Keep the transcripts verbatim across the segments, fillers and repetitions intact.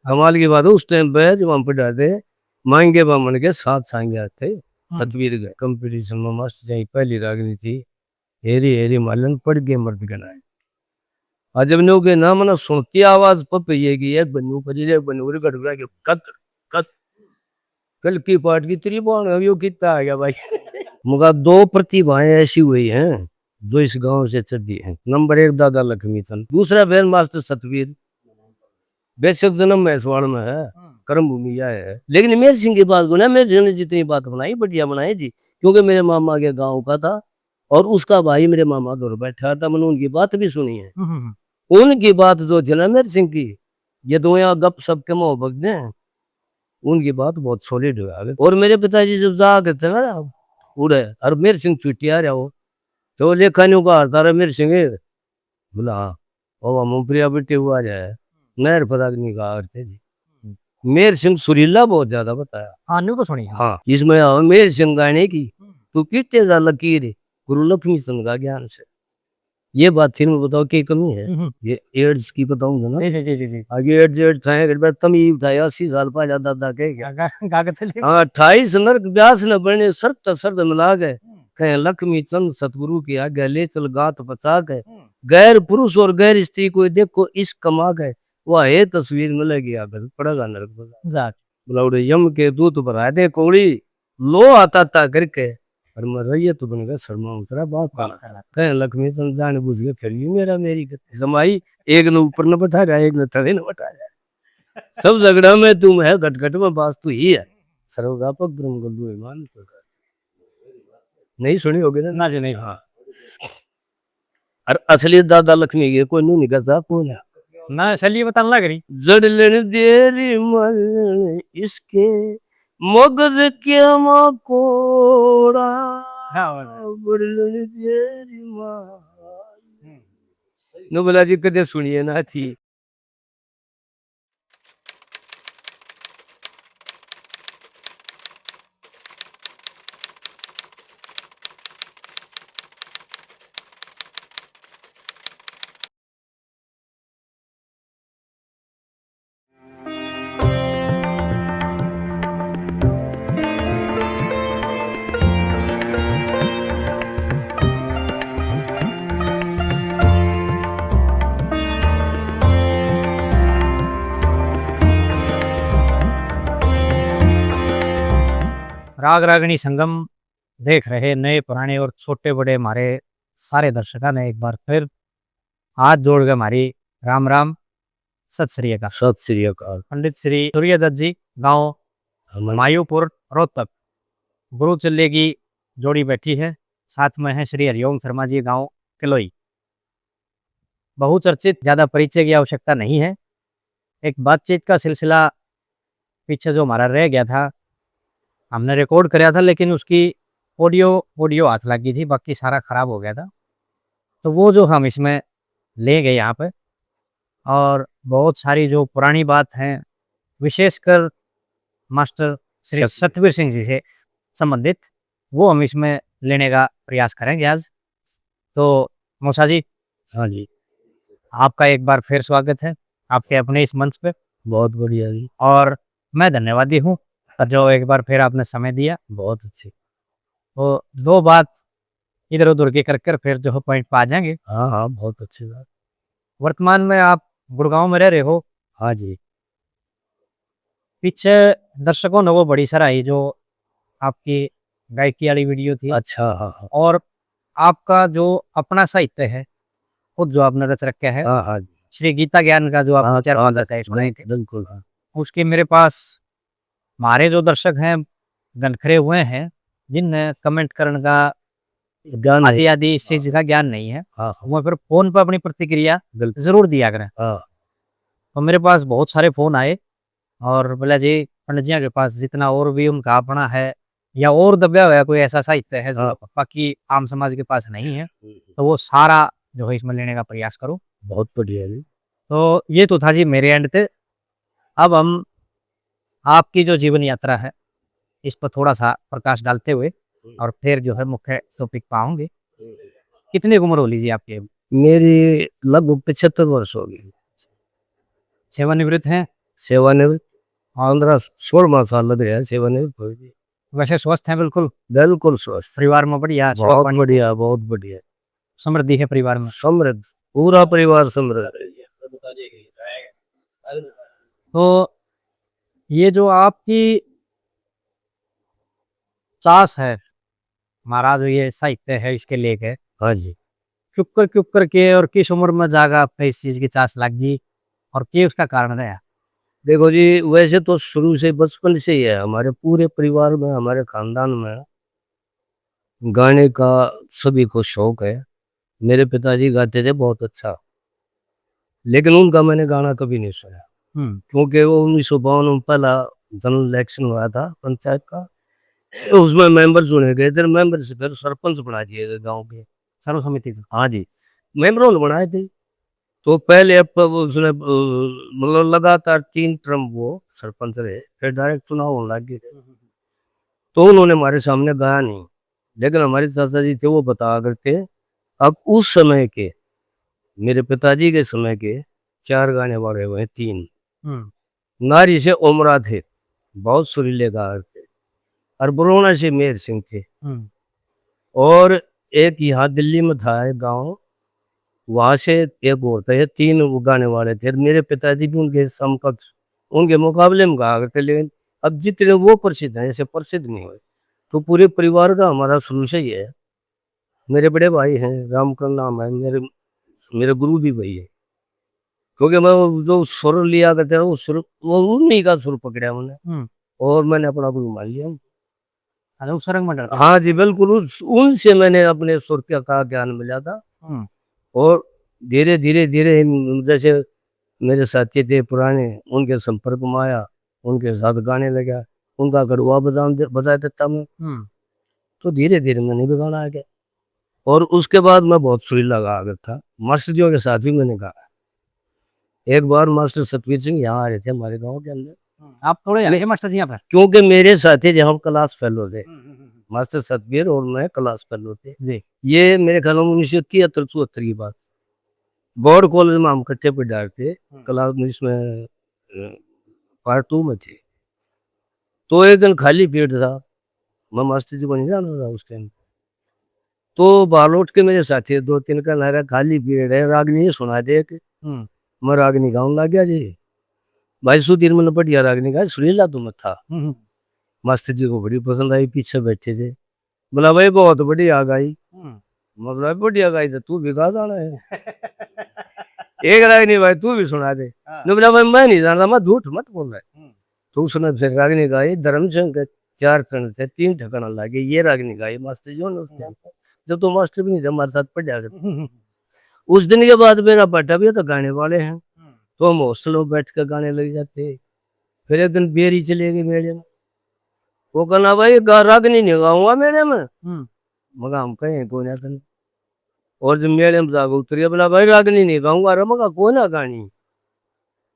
कमाल की बात है, उस टाइम पे जब हम पढ़ा थे, मांगे बामन के साथ सांगे आते। हाँ। सतवीर के कंपटीशन में मास्टर जी पहली रागनी थी, हेरी हेरी मालन पड़ गए मर्द के नाए। आज जब न्यू के नाम ना सुनती आवाज पप ये की एक बन्नू पर, एक बन्नू रे गड़गड़ा के कत, कत। कल की पाट की तेरी बाण अब यो कितना आ गया भाई। मगर दो प्रतिभाएं ऐसी हुई हैं जो इस गांव से चढ़ी हैं। नंबर एक दादा लक्ष्मी चंद, दूसरा फिर मास्टर सतवीर। बेशक जन्म महेशवाड़ में है, हाँ। कर्म भूमि यह है, लेकिन मेर सिंह की बात को ना, मेर सिंह ने जितनी बात बनाई, बढ़िया बनाई जी, क्योंकि मेरे मामा के गांव का था और उसका भाई मेरे मामा दौर बैठा था, मैंने उनकी बात भी सुनी है। हम्म, हम्म, हम्म। उनकी बात जो थी ना मेर सिंह की, ये दो यहाँ गप सप के मोहब्बत ने, उनकी बात बहुत सॉलिड हुआ। और मेरे पिताजी जब जा करते ना उड़े, और मेर सिंह छुट्टी आ रहा हो, तो लेखा न्यू का हरता रहा मेर सिंह, बोला, "हाँ, बाबा, मुंह प्रिया बेटे हुआ जाए, नहर पर अग्नि का अर्थ है जी।" मेर सिंह सुरीला बहुत ज्यादा बताया। हाँ, न्यू तो सुनी। हाँ, इसमें हाँ, मेर सिंह गाने की, हम्म। "तू कितने जा लकीर, गुरु लक्ष्मी चंद का ज्ञान से।" ये बात फिर मैं बताओ, क्या कमी है? हम्म। ये एड्स की बताऊंगा ना। जी, जी, जी, जी, जी। आगे एड्स, एड्स था, एक बार तमीब था, अस्सी साल पहले दादा कह गया। गा-, गा-, गा के चले। हाँ, अट्ठाईस नरक व्यास न बने, शर्त शर्त मिला गए। हम्म। कहे लक्ष्मी चंद सतगुरु के आगे, ले चल गात बचा के। हम्म। गैर पुरुष और गैर स्त्री को देखो इस कमा के, वह है तस्वीर मिलेगी आगे, पड़ेगा नरक बजा। जा। बुलावड़े यम के दूत भरा दे कोड़ी, लो आता ता करके, और मैं रैयत बन गया शर्मा उतरा बाप का। बाप का। कहे लक्ष्मी चंद जान बुझ के फिर भी मेरा मेरी करते। जमाई एक ने ऊपर न बैठा रहा, एक ने तले न बैठा रहा। सब झगड़ा में तुम है, घट घट में बास तू ही है। सर्वव्यापक ब्रह्म गल्लू ईमान प्रकाश। नहीं सुनी होगी ना? ना जी, नहीं। हाँ। और असली दादा लक्ष्मी के कोई नू नहीं करता, कोई ना। ना, असली बताने लग रही। जड़ लेने दे री मरण इसके मगज के मकोड़ा। क्या बात है। बड़ लेने दे री माँ। हम्म। नू बोला जी कदे सुनिए ना थी। राग रागनी संगम देख रहे नए पुराने और छोटे बड़े हमारे सारे दर्शकों ने एक बार फिर हाथ जोड़ के हमारी राम राम, सत श्री अकाल। सत श्री अकाल। पंडित श्री सूर्यदत्त जी, गांव हमारे मायूपुर, रोहतक, गुरु चेले की जोड़ी बैठी है, साथ में है श्री हरिओम शर्मा जी, गांव किलोई। बहुचर्चित, ज़्यादा परिचय की आवश्यकता नहीं है। एक बातचीत का सिलसिला पीछे जो हमारा रह गया था, हमने रिकॉर्ड कराया था, लेकिन उसकी ऑडियो, ऑडियो हाथ लग गई थी, बाकी सारा ख़राब हो गया था। तो वो जो हम इसमें ले गए यहाँ पे, और बहुत सारी जो पुरानी बात हैं, विशेषकर मास्टर श्री सत- सतबीर सिंह जी से संबंधित, वो हम इसमें लेने का प्रयास करेंगे आज। तो मौसा जी, हाँ जी। आपका एक बार फिर स्वागत है आपके अपने इस मंच पे। बहुत बढ़िया जी। और मैं धन्यवादी हूँ जो एक बार फिर आपने समय दिया। बहुत अच्छी। तो दो बात इधर उधर की कर कर फिर जो है पॉइंट पे आ जाएंगे। हाँ, हाँ, बहुत अच्छी बात। वर्तमान में आप गुड़गांव में रह रहे हो। हाँ जी। पीछे दर्शकों ने वो बड़ी सराही जो आपकी गायकी वाली वीडियो थी। अच्छा, हाँ, हाँ। और आपका जो अपना साहित्य है, खुद जो आपने रच रखा है, हाँ, हाँ जी। श्री गीता ज्ञान का जो आप हाँ, चार हाँ, पांच अध्याय सुनाए थे, बिल्कुल, हाँ। उसके मेरे पास हमारे जो दर्शक हैं, घनखरे हुए हैं, जिनने कमेंट करने का ज्ञान आदि, नहीं। आदि इस चीज हाँ। का ज्ञान नहीं है, हाँ, हाँ। वो फिर फोन पर अपनी प्रतिक्रिया बिल्कुल। जरूर दिया करें। हाँ। तो मेरे पास बहुत सारे फोन आए और बोला जी, पंडित जी के पास जितना और भी उनका अपना है या और दबा हुआ कोई ऐसा साहित्य है जो हाँ। बाकी आम समाज के पास नहीं है, हम्म। तो वो सारा जो है इसमें लेने का प्रयास करो। बहुत बढ़िया जी। तो ये तो था जी मेरे एंड पे। अब हम आपकी जो जीवन यात्रा है, इस पर थोड़ा सा प्रकाश डालते हुए हम्म। और फिर जो है मुख्य टॉपिक पे आऊंगे। हम्म। कितनी उम्र हो ली जी आपकी अभी? मेरी लगभग पचहत्तर वर्ष हो गई। सेवानिवृत्त हैं? सेवानिवृत्त। हाँ। पन्द्रह, सोलहवाँ साल लग रहा है सेवानिवृत्त हुए भी। वैसे स्वस्थ हैं बिल्कुल? बिल्कुल स्वस्थ। परिवार में बढ़िया है, बहुत बढ़िया, बहुत बढ़िया। समृद्धि है परिवार में? समृद्ध, पूरा परिवार समृद्ध है। तो ये जो आपकी चास है महाराज, ये साहित्य है इसके लेके, हाँ जी। क्यों कर, क्यों करके और किस उम्र में जाकर आप पे इस चीज की चास लग गई और क्या उसका कारण रहा? देखो जी, वैसे तो शुरू से, बचपन से ही है हमारे पूरे परिवार में, हमारे खानदान में गाने का सभी को शौक है। मेरे पिताजी गाते थे बहुत अच्छा, लेकिन उनका मैंने गाना कभी नहीं सुना, हम्म। क्योंकि वो उन्नीस सौ बावन में पहला जनरल इलेक्शन हुआ था पंचायत का, उसमें मेंबर चुने गए थे, मेंबर से फिर सरपंच बना दिए गए गांव के। सर्वसम्मति से? हाँ जी, मेंबरों ने बनाए थे। तो पहले अब उसने, अ, मतलब लगातार तीन टर्म वो सरपंच रहे, फिर डायरेक्ट चुनाव होने लग गए थे। हम्म, हम्म, हम्म। तो उन्होंने हमारे सामने गाया नहीं, लेकिन हमारे चाचा जी थे, वो बताया करते। अब उस समय के, मेरे पिताजी के समय के चार गाने वाले हुए, तीन। हम्म। नारी से ओमरा थे, बहुत सुरीले गायक थे, और बरौना से मेहर सिंह थे, हम्म। और एक यहाँ दिल्ली में था एक गांव, वहाँ से एक और था, ये तीन वो गाने वाले थे। मेरे पिताजी भी उनके समकक्ष, उनके मुकाबले में गाया करते, लेकिन अब जितने वो प्रसिद्ध हैं, ऐसे प्रसिद्ध नहीं हुए। तो पूरे परिवार का हमारा शुरू से ही है। मेरे बड़े भाई हैं, रामकरण नाम है, मेरे, मेरे गुरु भी वही है। क्योंकि मैं वो जो सुर लिया करते हैं, वो सुर, वो उन्हीं का सुर पकड़ा मैंने। हम्म। और मैंने अपना गुरु मान लिया। अच्छा, उस रंग मंडल का? हाँ जी, बिल्कुल, उस, उनसे मैंने अपने सुर का, का ज्ञान मिला था। हम्म। और धीरे, धीरे, धीरे हम, जैसे मेरे साथी थे पुराने, उनके संपर्क में आया, उनके साथ गाने लगा, उनका गड़ुआ बजा दे-, बजा देता मैं। हम्म। तो धीरे-धीरे मैंने भी गाना आ गया। और उसके बाद मैं बहुत सुरीला गायक था, मास्टर जी के साथ भी मैंने गाया। एक बार मास्टर सतवीर सिंह यहाँ आ रहे थे हमारे गांव के अंदर। हम्म, आप थोड़े नहीं। आए मास्टर जी यहाँ पर? क्योंकि मेरे साथी जो हम क्लास फेलो थे, हम्म, हम्म, हम्म। मास्टर सतवीर और मैं क्लास फेलो थे। जी। ये मेरे ख्याल में उन्नीस सौ तिहत्तर चौहत्तर की बात। बोर्ड कॉलेज में हम इकट्ठे पढ़ रहे थे, हम्म। क्लास में इसमें, अ, पार्ट टू में थे। तो एक दिन खाली पीरियड था, मैं मास्टर जी को नहीं जाना था उस टाइम। तो बाहर उठ के मेरे साथी दो तीन का नारा, "खाली पीरियड है, रागनी ये सुना दे एक।" हम्म। मैं रागनी गाउन लग गया जी। भाई सुधीर मैंने बढ़िया रागनी गाई, सुरीला तो मत था। हम्म, हम्म। मास्टर जी को बड़ी पसंद आई, पीछे बैठे थे। बोला, "भाई, बहुत बढ़िया गाई।" हम्म। मैं बोला, "बढ़िया गाई तो तू भी गा जाना है।" "एक रागनी भाई तू भी सुना दे।" हाँ। मैं बोला, "भाई, मैं नहीं जानता, मैं झूठ मत बोल रहा।" हम्म। तो उसने फिर रागनी गाई, धर्म सिंह के चार चरण थे, तीन ठिकाना लागे, ये रागनी गाई मास्टर जी ने उस टाइम पे, जब तो मास्टर भी नहीं थे, हमारे साथ पढ़ा करते। हम्म। उस दिन के बाद मेरा बेटा भी तो गाने वाले हैं, हम्म। तो हम हॉस्टल में बैठ कर गाने लग जाते। फिर एक दिन बेरी चले गए मेले में, वो कहना, "भाई, गा-, रागनी नहीं गाऊंगा मेले में।" हम्म। मगा हम कहें, "कौन है तने?" और जब मेले में जाकर उतरिया, बोला, "भाई, रागनी नहीं गाऊंगा।" अरे मगा, "कौन है गानी?"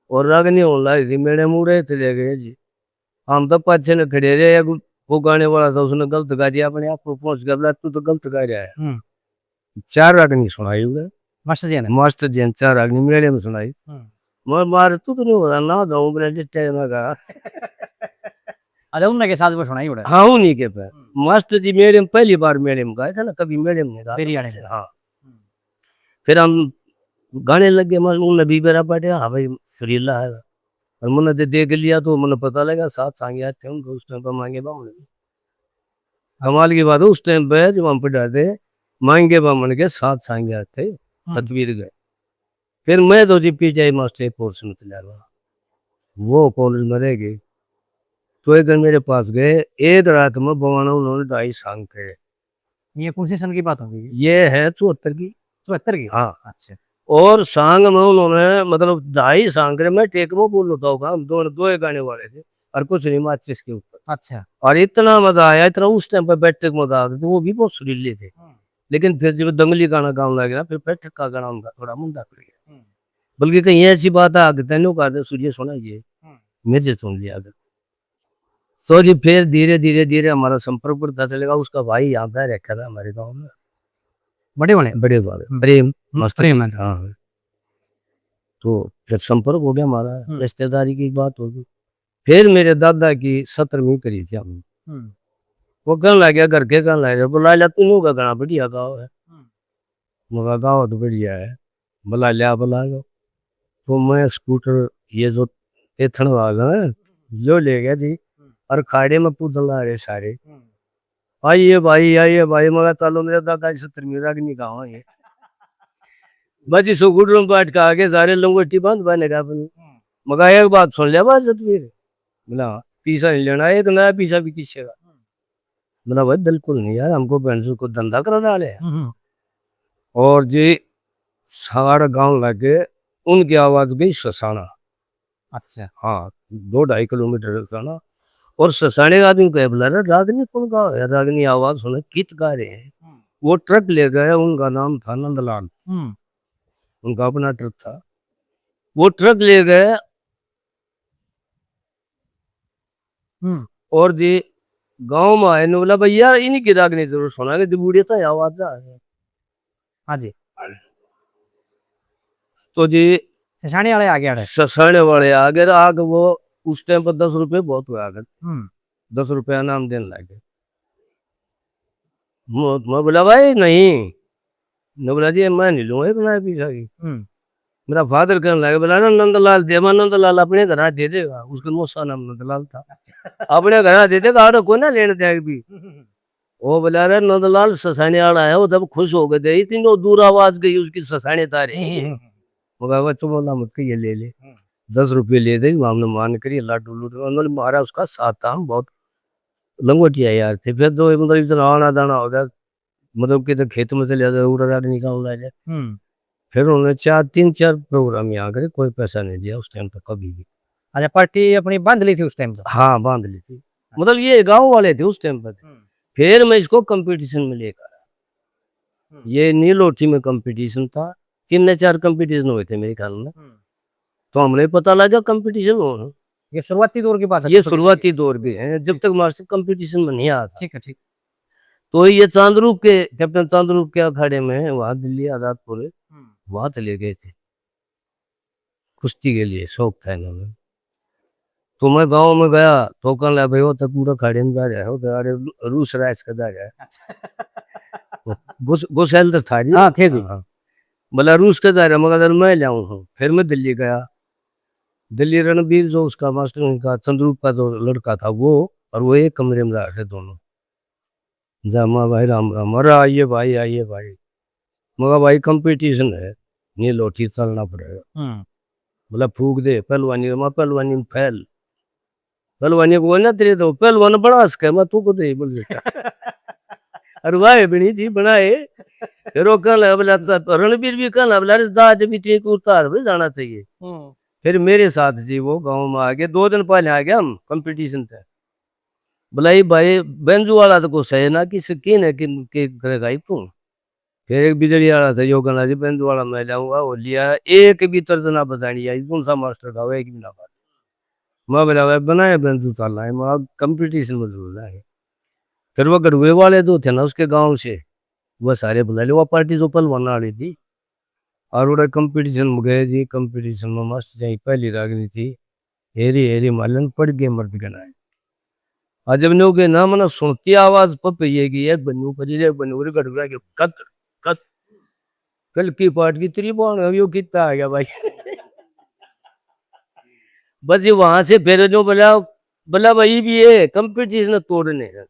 और रागनी होने लगी थी, मेले में उड़े चले गए जी। हम तो पाछे ने खड़े रहे, एक वो गाने वाला था, उसने गलत गा दिया, अपने आप को पहुंच गया, बोला, "तू तो गलत गा रहा है।" हम्म। चार रागनी सुनाई उड़े। मास्टर जी ने? मास्टर जी ने चार रागनी मेले में सुनाई। हम्म। मैं, "मार, तू तो नहीं होता, ना गाऊं, बोला, डिट्टे ना गा।" अच्छा, उनने के साथ में सुनाई उड़े? हाँ, उन्हीं के पे। हम्म। मास्टर जी मेले में, पहली बार मेले में गाए थे ना, कभी मेले में नहीं गाए बेरी थे। आने में। हाँ। हम्म। फिर हम गाने लग गए, मैं, उनने भी बेरा पाटे, "हाँ भाई, सुरीला है।" और मैंने दे, देख लिया तो मैंने पता लगा, सात सांगे आते हैं उनके उस टाइम पर मांगे बामण भी। कमाल की बात है, उस टाइम पे जब हम पढ़ा थे, मांगे बामण के सात सांगे आते, हम्म। सतवीर गए। फिर मैं तो जी पीटीआई मास्टर कोर्स में चला गया, वो कॉलेज में रह गए। तो एक दिन मेरे पास गए, एक रात में बवाना उन्होंने ढाई सांग करे। ये कौन से सन की बात होगी? ये है चौहत्तर की। चौहत्तर की? हाँ। अच्छा। और सांग में उन्होंने, मतलब, ढाई सांग रे, मैं टेक में बोल लेता होगा, हम दो, दो ही गाने वाले थे और कुछ नहीं, माचिस के ऊपर। अच्छा। और इतना मजा आया, इतना उस टाइम पे बैठक में गा, तो वो भी बहुत सुरीले थे। हम्म। लेकिन फिर जब दंगली गाना गाने लगे ना, फिर बैठक का गाना उनका थोड़ा मुंडा पड़ गया। हम्म। बल्कि कहीं ऐसी बात आ गई, तैनू कहा दे, सूर्य सुना ये, हम्म। मेरे से सुन लिया अगर। तो जी फिर धीरे, धीरे, धीरे हमारा संपर्क बढ़ता चलेगा। उसका भाई यहाँ पे रखा था हमारे गांव में। बड़े वाले? बड़े वाले, हम्म। प्रेम हम्म, मास्टर। प्रेम है। हाँ। तो फिर संपर्क हो गया हमारा, हम्म। रिश्तेदारी की बात होगी। फिर मेरे दादा की सत्रहवीं करी थी हमने। हम्म। वो कहने लग गया, घर के कहने लग गया, "बुला लिया, तू नूंगा घना बढ़िया गाँव है।" हम्म। मगा गाँव तो बढ़िया है, बुला लिया, बुला लो। तो मैं स्कूटर, ये जो एथन वाला है, जो ले गया जी, और खाड़े में कूदन ला रहे सारे। हम्म। "आइए भाई, आइए भाई।" मगा, "चलो, मेरे दादा जी सत्रहवीं रागनी गाँव है।" बस इस स्कूटर में बैठ के आगे सारे लंगोटी बांध बनेगा अपनी। हम्म। मगा, "एक बात सुन लिया, बात जतवीर।" बोला, "पीसा नहीं लेना, एक नया पीसा भी किसी का।" हम्म। बोला, "भाई, बिल्कुल नहीं यार, हमको बहन चोद को धंधा करा डाले।" हम्म। और जी सारा गांव लग गए, उनकी आवाज गई ससाना। अच्छा। हाँ, दो ढाई किलोमीटर ससाना। और ससाने का आदमी कहे, "बोला रे, रागनी कौन गा है? रागनी आवाज सुने, गीत गा रहे हैं।" हम्म। वो ट्रक ले गए, उनका नाम था नंदलाल। हम्म। उनका अपना ट्रक था। वो ट्रक ले गए। हम्म। और जी गांव में आए ने बोला, "भैया, इनकी रागनी जरूर सुना के, बूढ़े तो आवाज आ है।" हाँ जी। तो जी ससाने वाले आगे आड़े। ससाने वाले आगे, आगे वो उस टाइम पर दस रुपये बहुत हुआ आगे। हम्म। दस रुपया इनाम देने लग गए। मैं, मैं बोला, "भाई नहीं।" मैं बोला, "जी, मैं नहीं लूँगा इतना पीसा की।" हम्म। मेरा फादर कहने लगे, बोला, "ना, नंदलाल देवा, नंदलाल अपने घर दे देगा।" उसका मौसा नाम नंदलाल था। अच्छा। "अपने घर दे देगा, आड़े कोई ना लेने देगा भी।" हम्म। वो बोला, "अरे, नंदलाल ससाने वाला है, वो जब खुश हो गए थे, इतनी दूर आवाज गई उसकी ससाने तारे।" हम्म। मगर वो चुप, बोला, "मत कहिए, ले ले।" हम्म। दस रुपये ले दे, हमने मान करिए, लाडू लूडू, उन्होंने मारा, उसका साथ था, हम बहुत लंगोटिया यार थे। फिर तो मतलब इतना आना जाना हो गया, मतलब किधर खेत में चले जाते, उड़ा राड निकाल रहा है। हम्म। फिर उन्होंने चार, तीन चार प्रोग्राम यहाँ करे, कोई पैसा नहीं दिया उस टाइम पर कभी भी। अच्छा, पार्टी अपनी बांध ली थी उस टाइम पर? हाँ, बांध ली थी। मतलब ये गांव वाले थे उस टाइम पर। हम्म। फिर मैं इसको कंपटीशन में लेकर आया। हम्म। ये नीलोठी में कंपटीशन था, तीन ने चार कंपटीशन हुए थे मेरे ख्याल में। हम्म। तो हमने पता लगा कंपटीशन हो। ये शुरुआती दौर की बात है, ये छोटी सी। शुरुआती दौर भी है, जब तक मास्टर कंपटीशन में नहीं आया था। ठीक है, ठीक। तो ये चांदरू के, कैप्टन चांदरू के अखाड़े में वहाँ दिल्ली आजादपुर, हम्म। वहाँ चले गए थे। कुश्ती के लिए शौक था इन्होंने। तो मैं गांव में गया, तो कहने लगा, "भाई, वो तो पूरा खाड़े में जा रहा है, वो तो अरे रू-, रूस राइस का जा रहा है।" अच्छा। वो गुस-, गुस एल्डर था जी। हाँ, थे जी। हाँ, हाँ। बोला, "रूस का जा रहा है?" मगर मैं ले आऊँ हूँ। फिर मैं दिल्ली गया। दिल्ली रणबीर, जो उसका मास्टर, उनका चंद्रूप का जो लड़का था, वो और वो एक कमरे में रह रहे दोनों। जा, माँ भाई राम राम। "अरे आइए भाई, आइए भाई।" मगर भाई कंपटीशन है, नीलोठी चलना पड़ेगा। हम्म। बोला, "फूक दे पहलवानी।" मैं पहलवानी में फैल। पहलवानी को ना तेरे तो पहलवान बना सके, मैं तू को दे बोल बेटा। अरे वाह, बनी जी बनाए। फिर वो कहने लगा, बोला, "अच्छा।" रणबीर भी कहने लगा, बोला, "अरे जा, जब इतनी कुर्ता है, भाई जाना चाहिए।" हम्म। फिर मेरे साथ जी वो गांव में आ गए, दो दिन पहले आ गए हम कंपटीशन पे। बोला, "ये भाई बैंजो वाला तो कुछ है ना, किस किन है, किन के करेगा ये तू?" फिर एक बिजली वाला था, यो कहना जी बैंजो वाला मैं जाऊंगा, वो लिया, एक भी तर्ज ना बतानी आई, कौन सा मास्टर का, वो एक भी ना बात। मैं बोला, "भाई बनाए बैंजो चाला है, मैं कंपटीशन में जरूर जाए।" फिर वो गढ़ुए वाले दो थे ना उसके गांव से, वो सारे बुला लिए, वो पार्टी जो पहलवान वाली थी। और उड़े कंपटीशन में गए जी, कंपटीशन में मस्त जाई पहली रागनी थी, "हेरी हेरी मालन पड़ गए मर्द गनाए।" और जब न्यू के ना मना सुनती आवाज पप ये की एक बन्नू पर एक बन्नू रे गड़गड़ा के कत कत कल की पार्ट की तेरी बाण यो कितना आ गया भाई। बस ये वहां से फिर जो बोला, बोला, "भाई भी ये कंपटीशन तोड़ने हैं।"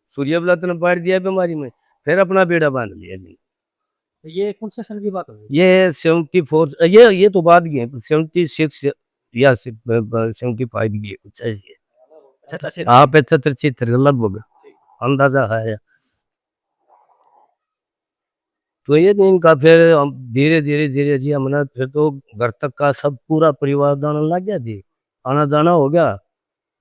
सूर्य बोला, "तने पाड़ दिया बीमारी में।" फिर अपना बेड़ा बांध लिया जी। तो ये कौन से सन की बात हो रही है? ये सेवेंटी फोर, ये, ये तो बाद की है, सेवेंटी सिक्स या से-, ब-, ब-, सेवेंटी फाइव की है, कुछ ऐसी है। अच्छा, अच्छा। हाँ, पचहत्तर छिहत्तर के लगभग, ठीक। अंदाजा है। तो ये दिन का फिर हम धीरे, धीरे, धीरे जी हमने फिर तो घर तक का सब पूरा परिवार जाने लग गया जी, आना जाना हो गया।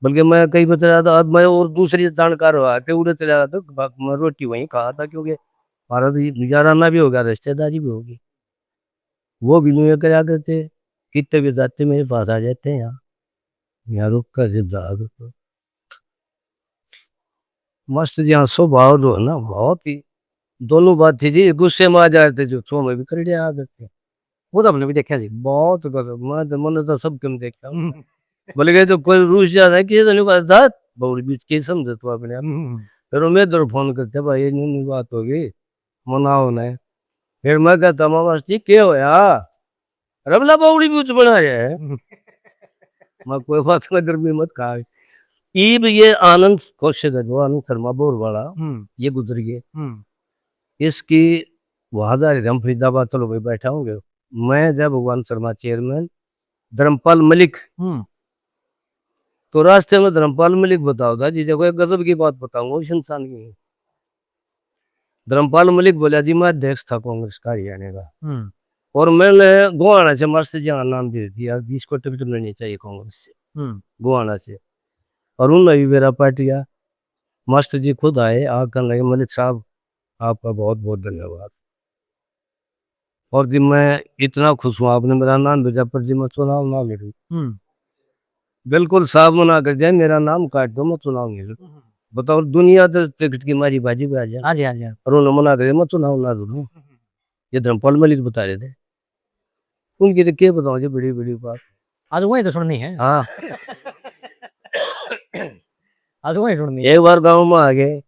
बल्कि मैं कहीं पे चला था, अब मैं और दूसरी जानकार हुआ के उड़े चला था, ब-, मैं रोटी वहीं खा था, क्योंकि हमारा तो ये गुजाराना भी हो गया, रिश्तेदारी भी होगी। वो भी न्यू ये करा करते, कितने भी जाते मेरे पास आ जाते हैं यहाँ, यहाँ रुक कर जब जा करते। मस्त जी, हाँ, स्वभाव जो है ना, बहुत ही, दोनों बात थी जी, गुस्से में आ जाते जो सो में भी कर लिया आ करते। वो तो हमने भी देखा जी। बहुत गजब, मैं तो, मैंने तो सब कम देखता हूँ। हम्म, बोले गए तो कोई रूस जा रहा है, किसी तो नहीं बात, बावड़ी बीच के समझे तू अपने आप। हम्म, फिर वो मैं इधर फोन करते, भाई ये नहीं, नहीं बात होगी, मनाओ ने। फिर मैं कहता, मामा जी के होया, रबला बावड़ी बीच बना रहे हैं। हम्म। मैं कोई बात ना, गर्मी मत खा। ईब ये आनंद कौशिक है जो आनंद शर्मा बोर वाला, हम्म, ये गुजर गए। हम्म, इसकी वहादारी हम फरीदाबाद, चलो भाई बैठा होंगे। मैं जय भगवान शर्मा चेयरमैन, धर्मपाल मलिक। हम्म, तो रास्ते में धर्मपाल मलिक बताओ था जी, देखो एक गजब की बात बताऊंगा उस इंसान की। धर्मपाल मलिक बोला जी, मैं अध्यक्ष था कांग्रेस का हरियाणा का, हम्म, और मैंने गोहाना से मास्टर जी का नाम दे दिया, इसको टिकट मिलनी चाहिए कांग्रेस से, हम्म, गोहाना से। और उन्होंने भी मेरा पार्टिया, मास्टर जी खुद आए, आकर लगे, मलिक साहब, आपका बहुत बहुत धन्यवाद। और जी मैं इतना खुश हूँ, आपने मेरा नाम भेजा, पर जी मैं चुनाव ना लड़ू। हम्म, बिल्कुल साफ मना कर दिया, मेरा नाम काट दो, मैं चुनाव नहीं लड़ू। बताओ, दुनिया तो टिकट की मारी बाजी पे आ जाए, हाँ जी, हाँ जी, हाँ। और उन्होंने मना कर दिया, मैं चुनाव ना लड़ू। ये धर्मपाल मलिक बता रहे थे, उनकी तो क्या बताऊँ जी, बड़ी बड़ी बात। आज वही तो सुननी है। हाँ, आज वही सुननी है। एक बार गाँव में आ गए,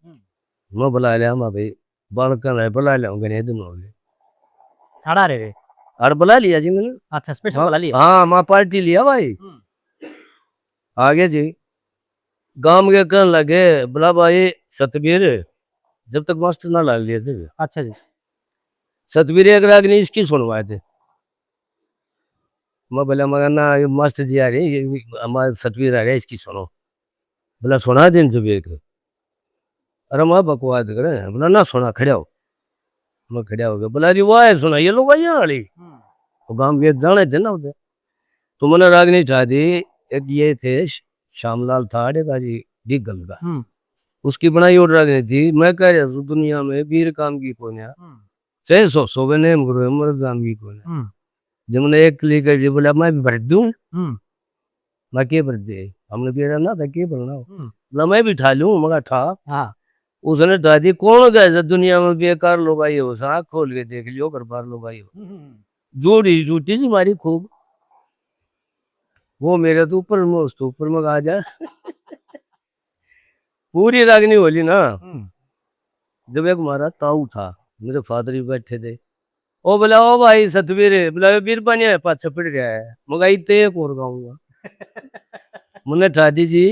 मैं बुला लिया, मैं भाई बालक है, बुला लिया, घने दिन हो गए। साड़ा रहे थे। और बुला लिया जी मैंने। अच्छा, स्पेशल हाँ, बुला लिया। हाँ, मैं पार्टी लिया भाई। हम्म, आ गए जी, गांव के कहने लगे, बोला भाई सतबीर, जब तक मास्टर ना ला लिए थे, अच्छा जी। सतबीर एक रागनी इसकी सुनवाए थे। मैं बोला, मगर ना, ये मास्टर जी आ रहे, ये हमारे सतबीर आ रहे, इसकी सुनो। बोला, सुना दिन जब एक। अरे मैं बकवास करे, बोला ना सुना, खड़ा हो। मैं खड़ा हो गया, बोला, अरे वाह, सुना ये लोग यहाँ वाली। हम्म, वो गांव के जाने थे ना उधर। तो मैंने रागनी ठा दी, एक ये थे श-, श्यामलाल था आड़े का जी, डीगल का। हम्म, उसकी बनाई और रागनी थी, मैं कह रहा हूँ दुनिया में वीर काम की कोन्या, हम्म, चाहे सौ सौ के नेम करो, मर जाम की कोन्या। हम्म, जब मैंने एक लिख के जी बोला, मैं भी भर दूं, हम्म, मैं के भर दे, हमने भी रहना था, के भरना हो। हम्म, बोला, मैं भी ठा लूं, मगा ठा। हाँ। उसने ठा दी, कौन गए जब दुनिया में बेकार लोग आई हो, आँख खोल के देख लियो, घर बार लोग आई हो। हम्म, जोड़ी जूटी जी मारी खूब, वो मेरे तो ऊपर, मैं उसके ऊपर, मैं आ जा। पूरी रागनी होली ना, हम्म, जब एक हमारा ताऊ था, मेरे फादर भी बैठे थे, ओ बोला, ओ भाई सतबीर, बोला, ये बीरबानिया है, पाछे पड़ गया है, मगाई ते एक और गाऊंगा। मैंने ठा दी जी,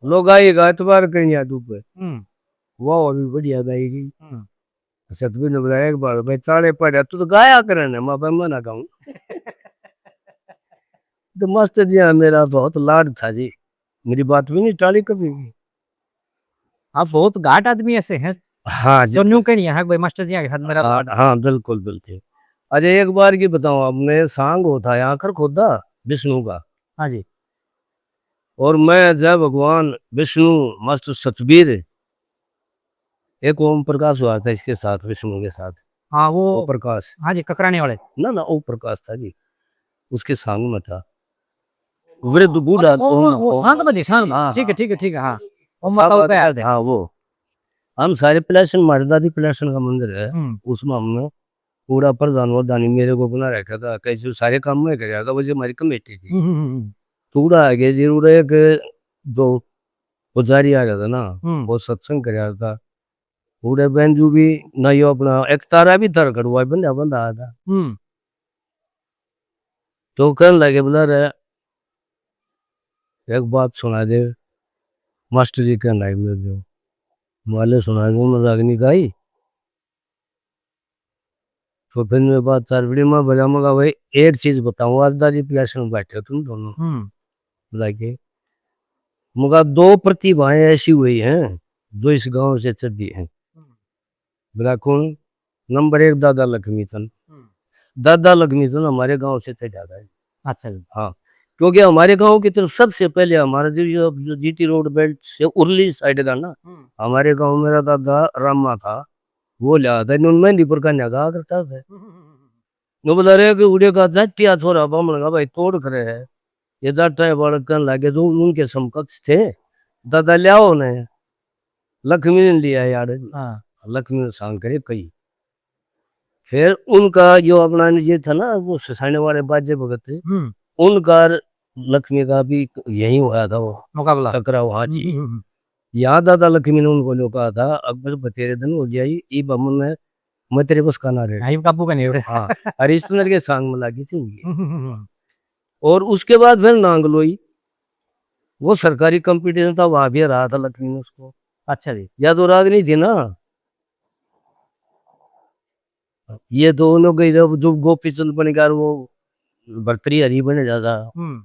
लोग आएगा एतबार करिया डूबे, हम्म, वाह, और भी बढ़िया गाएगी। हम्म, सतबीर ने बोला, एक बार भाई ताले पड़ा, तू तो गाया करे ना, मैं, मैं ना गाऊं। तो मास्टर जी, हाँ, मेरा बहुत लाड था जी, मेरी बात भी नहीं टाली कभी भी। आप बहुत घाट आदमी ऐसे हैं, हाँ जी, जो न्यू कहनी है कि भाई मास्टर जी के साथ मेरा हाँ, लाड। हाँ, बिल्कुल, बिल्कुल। अरे, एक बार की बताऊं, आपने सांग होता है आखर खोदा विष्णु का, हाँ जी। और मैं जय भगवान विष्णु, मास्टर सतबीर, एक ओम प्रकाश हुआ था इसके साथ, विष्णु के साथ। हाँ, वो वो, प्रकाश, हाँ जी, ककराने वाले। ना, ना, ओम प्रकाश था जी, उसके सांग में था। वृद्ध बूढ़ा वो, वो, ओम, वो ओम, शांत में जी, शांत में। हाँ, ठीक है, हाँ। ठीक है, ठीक है, हाँ। ओम हाँ, माता बात पे है, याद है। हाँ, वो हम सारे प्लेसन, हमारे दादी प्लेसन का मंदिर है, हम्म, उसमें हमने पूरा प्रधान वरदानी मेरे को बना रखा था, कैसे सारे काम मैं कर रहा था, वो जो हमारी कमेटी थी। हम्म, हम्म, हम्म, तो उड़ा आ गया जी, उड़ा एक जो पुजारी आ रहा था ना, हम्म, वो सत्संग कर रहा था। उड़े बैंजू भी ना, यो अपना एक तारा भी था, कड़वा बंधा बंधा आया था। हम्म, तो कहने लगे, बोला, रे, एक बात सुना दे। मास्टर जी कहने लगे मेरे को, माले सुना दे, मैं रागनी गाई। तो फिर मैं बात तार पड़ी, मैं बोला, मगा भाई, एक चीज बताऊं, आज दादी प्लेसन में बैठे हो तुम दोनों, हम्म, बुला के, मगा दो प्रतिभाएं ऐसी हुई हैं जो इस गांव से चढ़ी हैं। बोला, कौन? नंबर एक, दादा लक्ष्मी चंद। हम्म, दादा लक्ष्मी चंद हमारे गांव से चढ़ा था। अच्छा जी। हाँ, क्योंकि हमारे गांव की तरफ सबसे पहले हमारा जो, जो, जो जीटी रोड बेल्ट से उरली साइड का ना, हम्म, हमारे गांव मेरा दादा रामा था, वो लिया था, इन्होंने मेहंदीपुर का न्यागा करता था। हम्म, हम्म, हम्म, वो बता रहे कि उड़े का जाटिया छोरा बामण का भाई तोड़ करे है, ये जाटा है बालक कहने लगे जो उनके समकक्ष थे, दादा लियाओ ने, लक्ष्मी ने लिया यार, हाँ। लक्ष्मी ने सांग करे कई। फिर उनका जो अपना ये था ना, वो ससाने वाले बाजे भगत, हम्म। उनका और लक्ष्मी का भी यही हुआ था वो मुकाबला। टकराव, हाँ जी। हम्म, हम्म, हम्म। यहाँ दादा लक्ष्मी ने उनको जो कहा था, "अब बस बतेरे दिन हो गया, ये, ये बम में मैं तेरे बस का ना रहे।" हाँ, ये काबू का नहीं रहे। हाँ, हरिश्चंद्र के सांग में लगी थी उनकी। हम्म, हम्म, हम्म। और उसके बाद फिर नांगलोई, वो सरकारी कंपटीशन था, वहां भी हराया था लक्ष्मी ने उसको। अच्छा जी। या तो राग नहीं थी ना, ये तो उन्होंने कही था, जो गोपी चंद बन गया, वो भरतरी हरी बने जाता। हम्म।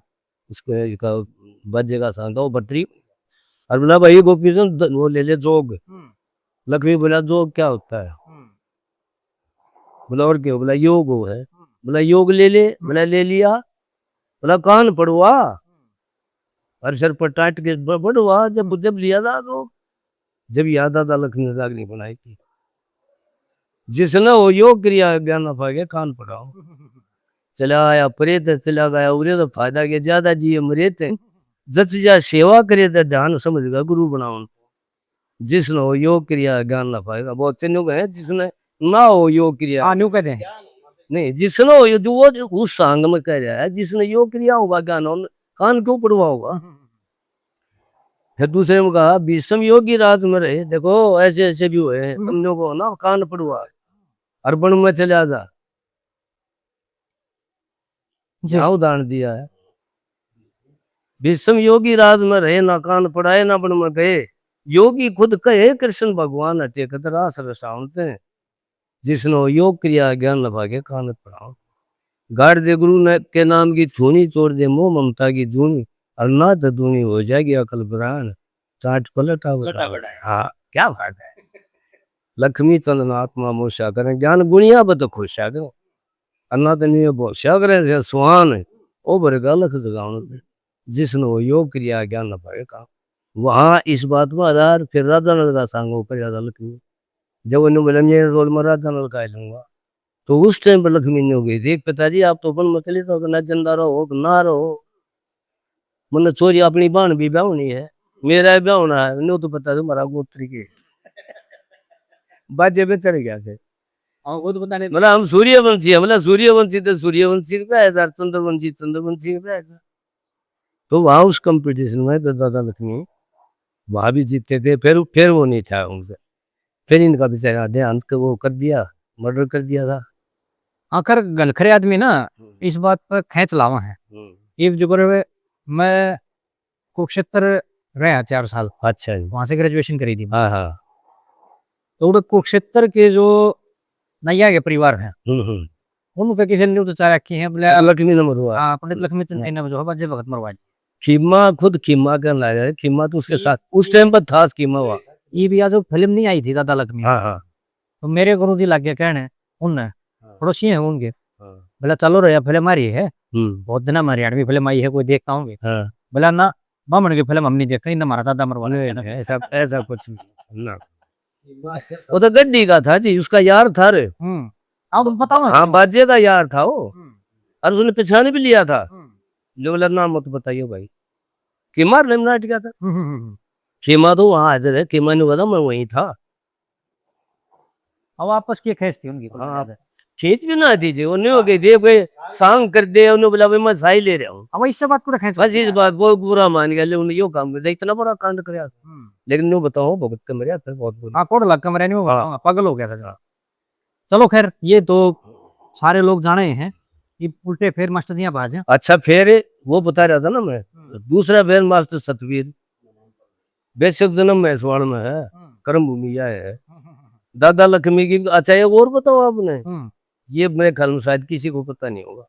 उसको एक बाजे का सांग था, वो भरतरी। और बोला, "भाई गोपी चंद, द-, वो ले ले जोग।" हम्म। लक्ष्मी बोला, "जोग क्या होता है?" हम्म। बोला, "और क्या?" बोला, "योग हो है।" हम्म। बोला, "योग ले ले।" हम्म। बोला, "ले लिया।" बोला, "कान पड़वा।" हम्म। और सर पर टाट के ब-, पड़वा, जब, हम्म। जब लिया था तो जब याद आता लक्ष्मी रागनी बनाई थी, "जिसने हो योग क्रिया ज्ञान ना पाएगा, कान पड़ाओ।" चला आया प्रेत, चला गया उरे, तो फायदा के ज्यादा जिए मरे थे। जच जा सेवा करे थे, ध्यान समझ गया गुरु बनाओ। "जिसने हो योग क्रिया ज्ञान ना पाएगा।" बहुत से लोग हैं, "जिसने ना हो योग क्रिया।" हाँ, न्यू कहते हैं। नहीं, जिसने हो यो-, जो वो उस सांग में कह रहा है, "जिसने योग क्रिया होगा ज्ञान, कान क्यों पड़वा होगा?" हम्म। फिर दूसरे में कहा, "भीष्म योगी राज में रहे।" देखो, ऐसे ऐसे भी हुए हैं, हम्म। तुम लोगों को ना कान पड़वा, अर्पण में चला जा। जी। क्या उदाहरण दिया है? "भीष्म योगी राज में रहे, ना कान पड़ाए, ना बन में गए। योगी खुद कहे, कृष्ण भगवान हटे कत रास रसावंत हैं।" जिसने हो योग क्रिया ज्ञान लभा के कान पड़ाओ। गाड़ दे गुरु ने के नाम की धूनी, तोड़ दे मोह ममता की धूनी, और ना तो धूनी हो जाएगी अकल ब्राण, टाट पलटा लटा बड़ा। बड़ा। हाँ, क्या बात है। लक्ष्मी चंद ना आत्मा मोशा करें, ज्ञान गुणिया बद खोशा करें, और ना तो नहीं भोशा करें, जैसे सुहान, ओ भर गलत जगावन। जिसने हो योग क्रिया ज्ञान न पाए का। वहाँ इस बात में आधार फिर राधा नल का सांगो पर ज्यादा लक्ष्मी। जब उन्हें बोला, "मैं रोल में राधा नल का ही लूंगा।" तो उस टाइम पर लक्ष्मी ने हो गई, "देख पिताजी, आप तो अपन मत लेता हो, ना जिंदा रहो, ना रहो। मतलब, छोरी अपनी बहन भी ब्याहनी है, मेरा भी ब्याहना है, न्यू तो पता तुम्हारा गोत्र के।" बाजे पे चढ़ गया थे। हाँ, वो तो पता नहीं। मतलब, "हम सूर्यवंशी हैं।" मतलब, सूर्यवंशी तो सूर्यवंशी के पे है, चंद्रवंशी चंद्रवंशी के पे है। तो वहाँ उस कंपटीशन में तो दादा लक्ष्मी वहाँ भी जीते थे, फिर, फिर वो नहीं था उनसे। फिर इनका बेचारा देहांत के वो कर दिया, मर्डर कर दिया था। आखिर घणखरे आदमी ना हम्म। इस बात पर खेंच लावा है। हम्म। ये जो कर मैं कुरुक्षेत्र रहा चार साल। अच्छा जी। वहाँ से ग्रेजुएशन करी थी। हाँ, हाँ। तो उधर कुरुक्षेत्र के जो नैया के परिवार हैं, हम्म, हम्म। उनके किसी ने तो चारा रखी है, बोले, लक्ष्मी ने मरवा। हाँ, पंडित लक्ष्मी चंद हाँ। ने जो है, बाजे भगत मरवा दिए। खीमा, खुद खीमा कहने लगा है, खीमा तो उसके साथ, उस टाइम पर था खीमा हुआ। ये भी आज वो फिल्म नहीं आई थी, दादा लक्ष्मी। हाँ, हाँ। तो मेरे गुरु जी लग गए कहने, उनने, हाँ। पड़ोसी हैं उनके। हाँ। बोला, "चलो रे, फिल्म आ रही है। हम्म। बहुत दिन हमारी हरियाणवी फिल्म आई है, कोई देखता हूँ।" हाँ। बोला, "ना, बामण की फिल्म हम नहीं देखते, इन्हें हमारा दादा मरवा नहीं, दिया ना।" नहीं, ऐसा, ऐसा कुछ नहीं। ना। वो तो गड्डी का था जी, उसका यार था रे। हम्म। हाँ, तुम बताओ ना। हाँ, बाजे का यार था वो। हम्म। और उसने पहचान भी लिया था। हम्म। जो बोला, "नाम मत बताइए भाई।" खीमा ने नाट गया था। हम्म, हम्म, हम्म। खीमा तो वहाँ हाजिर है, खीमा ने बोला, "मैं वहीं था।" अब आपस की खेच थी उनकी, कुल हाँ, मिला के। खेच भी ना थी जी, उन्हें हो गई, देख भाई, सांग कर दे, उन्हें बोला, "भाई, मैं साई ले रहा हूँ।" अब इससे बात को तो खेच बस इस बात, बहुत बुरा मान गया, ले, उन्हें यो काम कर दिया, इतना बड़ा कांड कर दिया। हम्म। लेकिन न्यू बताओ, भगत के मरे, फिर बहुत बुरा। हाँ, कोड लग के मरे, न्यू हाँ। बताओ, पागल हो गया था। हाँ। चलो खैर, ये तो सारे लोग जाने हैं कि उल्टे फेर मास्टर जी यहाँ बाज हैं। अच्छा, फेर वो बता रहा था ना मैं, हम्म। दूसरा फेर मास्टर सतवीर, बेशक जन्म महेशवाड़ में है, हम्म। कर्म भूमि यह है। हम्म, हम्म, हम्म। दादा लक्ष्मी की, अच्छा, एक और बताओ आपने, हम्म। ये मेरे ख्याल में शायद किसी को पता नहीं होगा,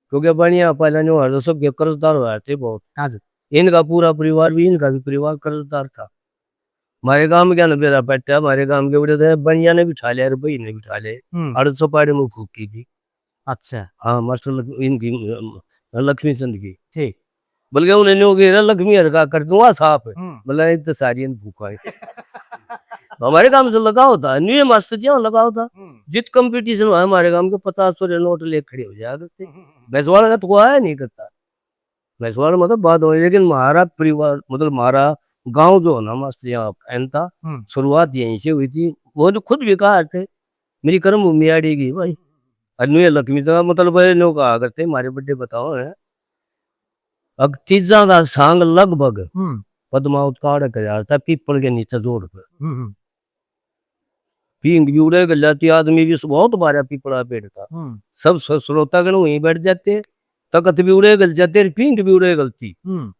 क्योंकि बनिया पहले जो हर सब के कर्जदार हुआ थे बहुत। हाँ जी। इनका पूरा परिवार भी, इनका भी परिवार कर्जदार था। हमारे गांव में क्या ना बेरा बैठा, हमारे गांव के बड़े थे, बनिया ने बिठा लिया, अरे भाई ने बिठा ले, हम्म। हर सपाड़े में फूकी थी। अच्छा। हाँ, मास्टर लक्ष्मी, इनकी, अम, लक्ष्मी चंद की। ठीक। बल्कि उन्हें न्यू कह रहा, "लक्ष्मी हर का कर दूंगा साफ।" हम्म। बोला, "एक तो सारी इन फूका है।" तो हमारे काम से लगा होता, न्यू मास्टर जी लगा होता। हम्म। जित कंपटीशन हुआ हमारे काम के, पचास सौ रे नोट ले खड़े हो जाया करते। हम्म, हम्म, हम्म। भैंसवाड़ा का तो कोई आया नहीं करता। भैंसवाड़ा मतलब बाद में, लेकिन हमारा परिवार, मतलब हमारा गांव जो है ना मास्टर जी, यहाँ एन था, हम्म। शुरुआत यहीं से हुई थी। वो जो खुद भी कहा थे, मेरी कर्म भूमि आड़ेगी भाई। और न्यू लक्ष्मी तो मतलब है, न्यू कहा करते हमारे बड़े बताओ है। अब तीजा का सांग लगभग हम्म। पद्मावत काढ़ कर आता पीपल के नीचे जोड़ पर। हम्म, हम्म। भींग भी उड़े गल जाती, आदमी भी बहुत बारह पीपला पेड़ था। हम्म। सब स-, श्रोतागण वहीं बैठ जाते, तख्त भी उड़े गल जाते, और भींग भी उड़े गलती। हम्म।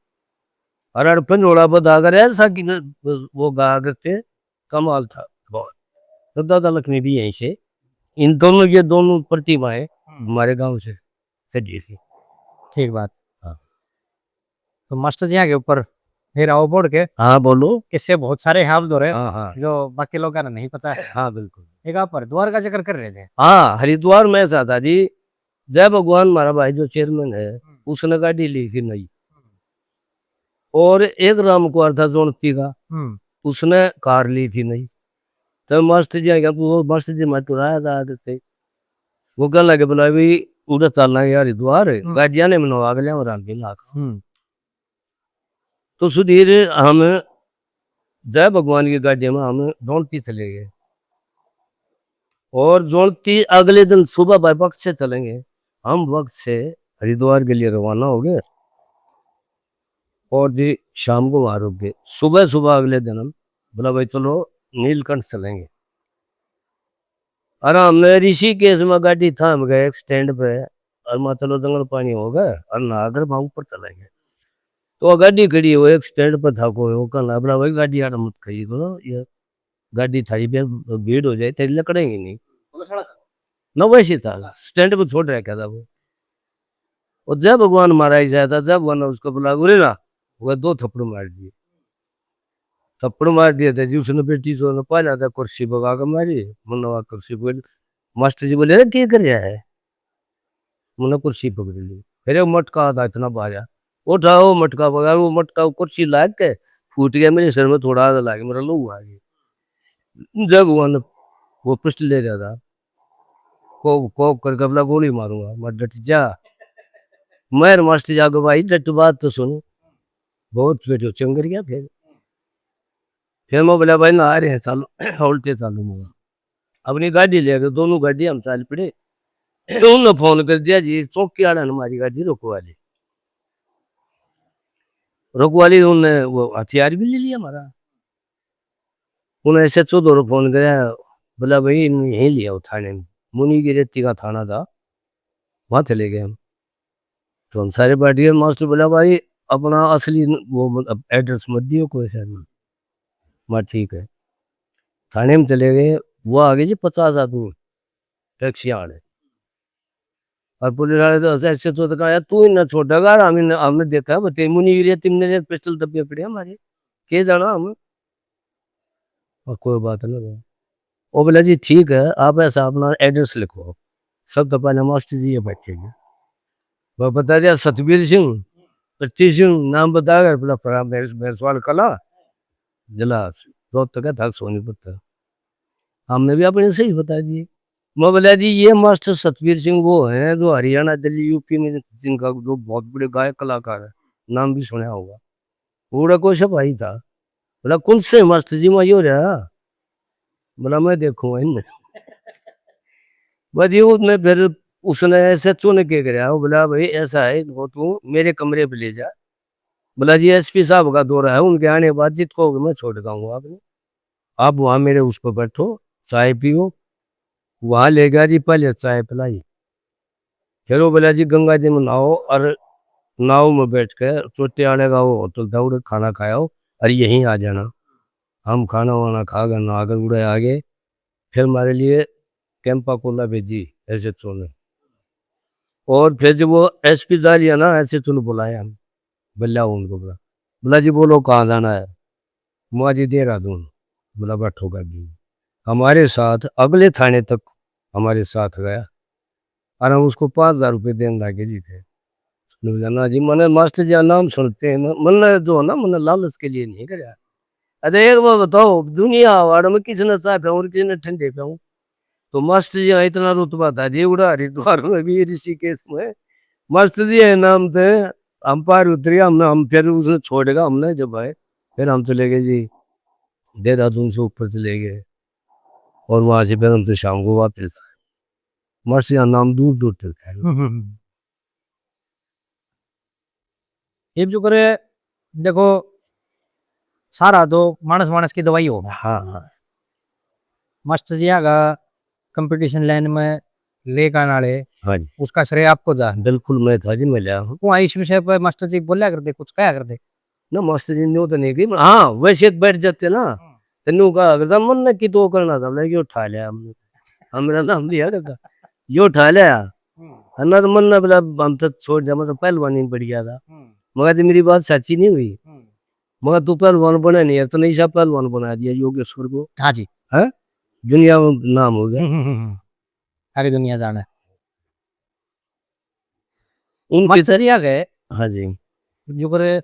और अड़पन रोड़ा बधा कर ऐसा कि न, वो गा करते, कमाल था बहुत। तो दादा लक्ष्मी भी यहीं से, इन दोनों, ये दोनों प्रतिमाएं हम्म। हमारे गांव से सजी थी। ठीक बात। हाँ। तो मास्टर जी आगे ऊपर फिर आओ बोल के। हाँ, बोलो। किस्से बहुत सारे हैं आप दो रहे, हाँ, हाँ। जो बाकी लोगों ने नहीं पता है। हाँ, बिल्कुल। एक आप हरिद्वार का जिक्र कर रहे थे। हाँ, हरिद्वार में ऐसा था जी, जय भगवान, हमारा भाई जो चेयरमैन है, हम्म। उसने गाड़ी ली थी नई। हम्म। और एक राम कुमार था जोनती का, हम्म। उसने कार ली थी नई। तो मास्टर जी आगे, वो मास्टर जी मैं तुराया था आगे से। वो कहने लगे, बोला, "भाई, उधर चलना है हरिद्वार, हम्म। गाड़ियां ने मनवा के लिया, राम भी लाख।" हम्म। तो सुधीर, हम जय भगवान की गाड़ी में हम जोनती चले गए। और जोनती अगले दिन सुबह भाई वक्त से चलेंगे, हम वक्त से हरिद्वार के लिए रवाना हो गए। और जी शाम को वहाँ रुक गए। सुबह, सुबह अगले दिन हम बोला, "भाई चलो नीलकंठ चलेंगे।" और हमने ऋषिकेश में गाड़ी थाम गए एक स्टैंड पे, और माँ चलो जंगल पानी होगा, और नहा कर वहाँ ऊपर चलेंगे। तो गाड़ी खड़ी हो एक स्टैंड पे था कोई, वो कहना, "बोला भाई गाड़ी आड़ा मत खड़ी करो, ये गाड़ी थारी पे भीड़ हो जाए, तेरी लकड़ेंगे नहीं।" ना वैसे था, स्टैंड पे छोड़ रखा था वो। और जय भगवान महाराज जाया था, जय भगवान ने उसको बुला, "उरे ना।" वो दो थप्पड़ मार दिए। थप्पड़ मार दिए थे जी उसने, बेटी जो ने पहला था कुर्सी भगा के मारी, मुन्ना कुर्सी पकड़। मास्टर जी बोले, "अरे, क्या कर रहा है?" मैंने कुर्सी पकड़ ली। फिर वो मटका था इतना भारा, उठाओ मटका, भगा वो मटका, वो कुर्सी लाग के फूट गया मेरे सिर में, थोड़ा आधा लाग, मेरा लोहू आ गया। जब वो न-, वो पिस्टल ले रहा था, को, को करके बोला, "गोली मारूंगा, मैं डट जा।" मैं मास्टर जी आगे, "भाई, डट, बात तो सुन।" बहुत फिर चंगर गया फिर। फिर मैं बोला, "भाई, ना आ रहे हैं, चलो, उल्टे चालू।" मैं अपनी गाड़ी लेके दोनों गाड़ी हम चाल पड़े। उनने फोन कर दिया जी, चौकी वाला ने हमारी गाड़ी रुकवा ली। रुकवा ली उनने, वो हथियार भी ले लिया हमारा। उन्हें एसएचओ धोरे फोन कराया, बोला, "भाई, इन्हें यहीं ले आओ थाने में।" मुनि की रेती का थाना था, वहाँ चले गए हम। तो हम सारे बैठ गए। मास्टर बोला, "भाई, अपना असली न-, वो मत-, अब एड्रेस मत दियो कोई सा।" मैं, "ठीक है।" थाने में चले गए, वो आ गए जी पचास आदमी, टैक्सी वाले। और पुलिस वाले तो ऐसे, ऐसे तो कहा, "यार, तू इन्हें छोड़ेगा, हम इन्हें, हमने देखा है, बताइए, मुनि गिरे, तुमने एक पिस्टल दबे पड़े हमारे, के जाना हम?" और कोई बात नहीं। वो बोला, "जी, ठीक है, आप ऐसा अपना एड्रेस लिखो।" सब तो पहले मास्टर जी ये बैठे हैं। वो बता दिया, "सतबीर सिंह, पच्चीस सिंह, नाम बता गए, बोला, फला भैंस-, भैंसवाल कला, जिला रोहतक है, थाना सोनीपत है।" हमने भी अपने सही बता दिए। मैं बोला, "जी, ये मास्टर सतबीर सिंह वो हैं जो हरियाणा, दिल्ली, यूपी में जिनका जो बहुत बड़े गायक कलाकार है, नाम भी सुना होगा।" उड़ा को सिपाही था। बोला, "कौन से मास्टर जी, मैं यो रहा?" बोला, "मैं देखूंगा इनने।" बस ये उसने फिर उसने एसएचओ ने क्या कराया, वो बोला, "भाई ऐसा है, इनको तू मेरे कमरे पे ले जा।" बोला, "जी एसपी साहब का दौरा है, उनके आने के बाद जित कहोगे मैं छोड़ के आऊंगा आपने। आप वहाँ मेरे उस पर बैठो, चाय पियो।" वहाँ ले गया जी, पहले चाय पिलाई। फिर वो बोला, "जी गंगा जी में नहाओ और नाव में बैठ के चोटे आने का वो होटल था, उधर खाना खाओ और यहीं आ जाना।" हम खाना वाना खा कर, नहा कर उड़े आ गए। फिर हमारे लिए कैंपा कोला भेजी एसएचओ ने। और फिर जब वो एसपी जा लिया ना, एसएचओ ने बुलाया, हम बल्ला उनको बोला, बोला, "जी बोलो, कहाँ जाना है?" "मुआ जी देहरादून।" बोला, "बैठो गाड़ी।" हमारे साथ अगले थाने तक हमारे साथ गया और हम उसको पाँच हजार रुपये देने लगे जी। फिर बोला, "ना जी, मैंने मास्टर जी का नाम सुनते हैं, मैं-, मैंने जो है ना, मैंने लालच के लिए नहीं कराया।" अच्छा, एक बात बताओ, दुनिया आवाड़ में किसने चाय पियाऊँ और किसने ठंडे पियाऊँ? तो मास्टर जी का इतना रुतबा था जी, उड़ा हरिद्वार में भी, ऋषिकेश में। मास्टर जी के नाम थे, हम पार उतरे, हमने, हम फिर उसने छोड़ेगा, हमने जब आए, फिर हम चले गए जी, देहरादून से ऊपर चले गए। और वहाँ से फिर हम तो शाम को वापस आए। मास्टर जी का नाम दूर दूर तक है। हम्म, हम्म, हम्म। इब जो करे, देखो, सारा तो मानस मानस की दवाई होगा। हाँ, हाँ। मास्टर जी का कंपटीशन लाइन में लेकर आने वाले, हाँ जी। उसका श्रेय आपको जा। बिल्कुल, मैं था जी, मैं लिया हूँ। वो इस विषय पर मास्टर जी बोला करते, कुछ कहा करते? ना, मास्टर जी न्यू तो नहीं गई, हाँ, वैसे तो बैठ जाते ना, हाँ। तो न्यू कहा करता, मन ने की तो करना था, बोले, "यो उठा लिया हमने, हमारा नाम लिया करता, यो उठा लिया।" हम्म। और ना तो मन ने बोला, "हम तो छोड़ दिया, मैं तो पहलवानी में पड़ गया था।" हम्म। मगर जी, मेरी बात सच्ची नहीं हुई। हम्म। मगर तू पहलवान बना नहीं यार, तूने ऐसा पहलवान बना दिया योगेश्वर को। हाँ जी। हैं? दुनिया में नाम हो गया। हम्म, हम्म, हम्म, हम्म। सारी दुनिया जाने। उनकी मास्टर जी आ गए। हाँ जी। जो करे,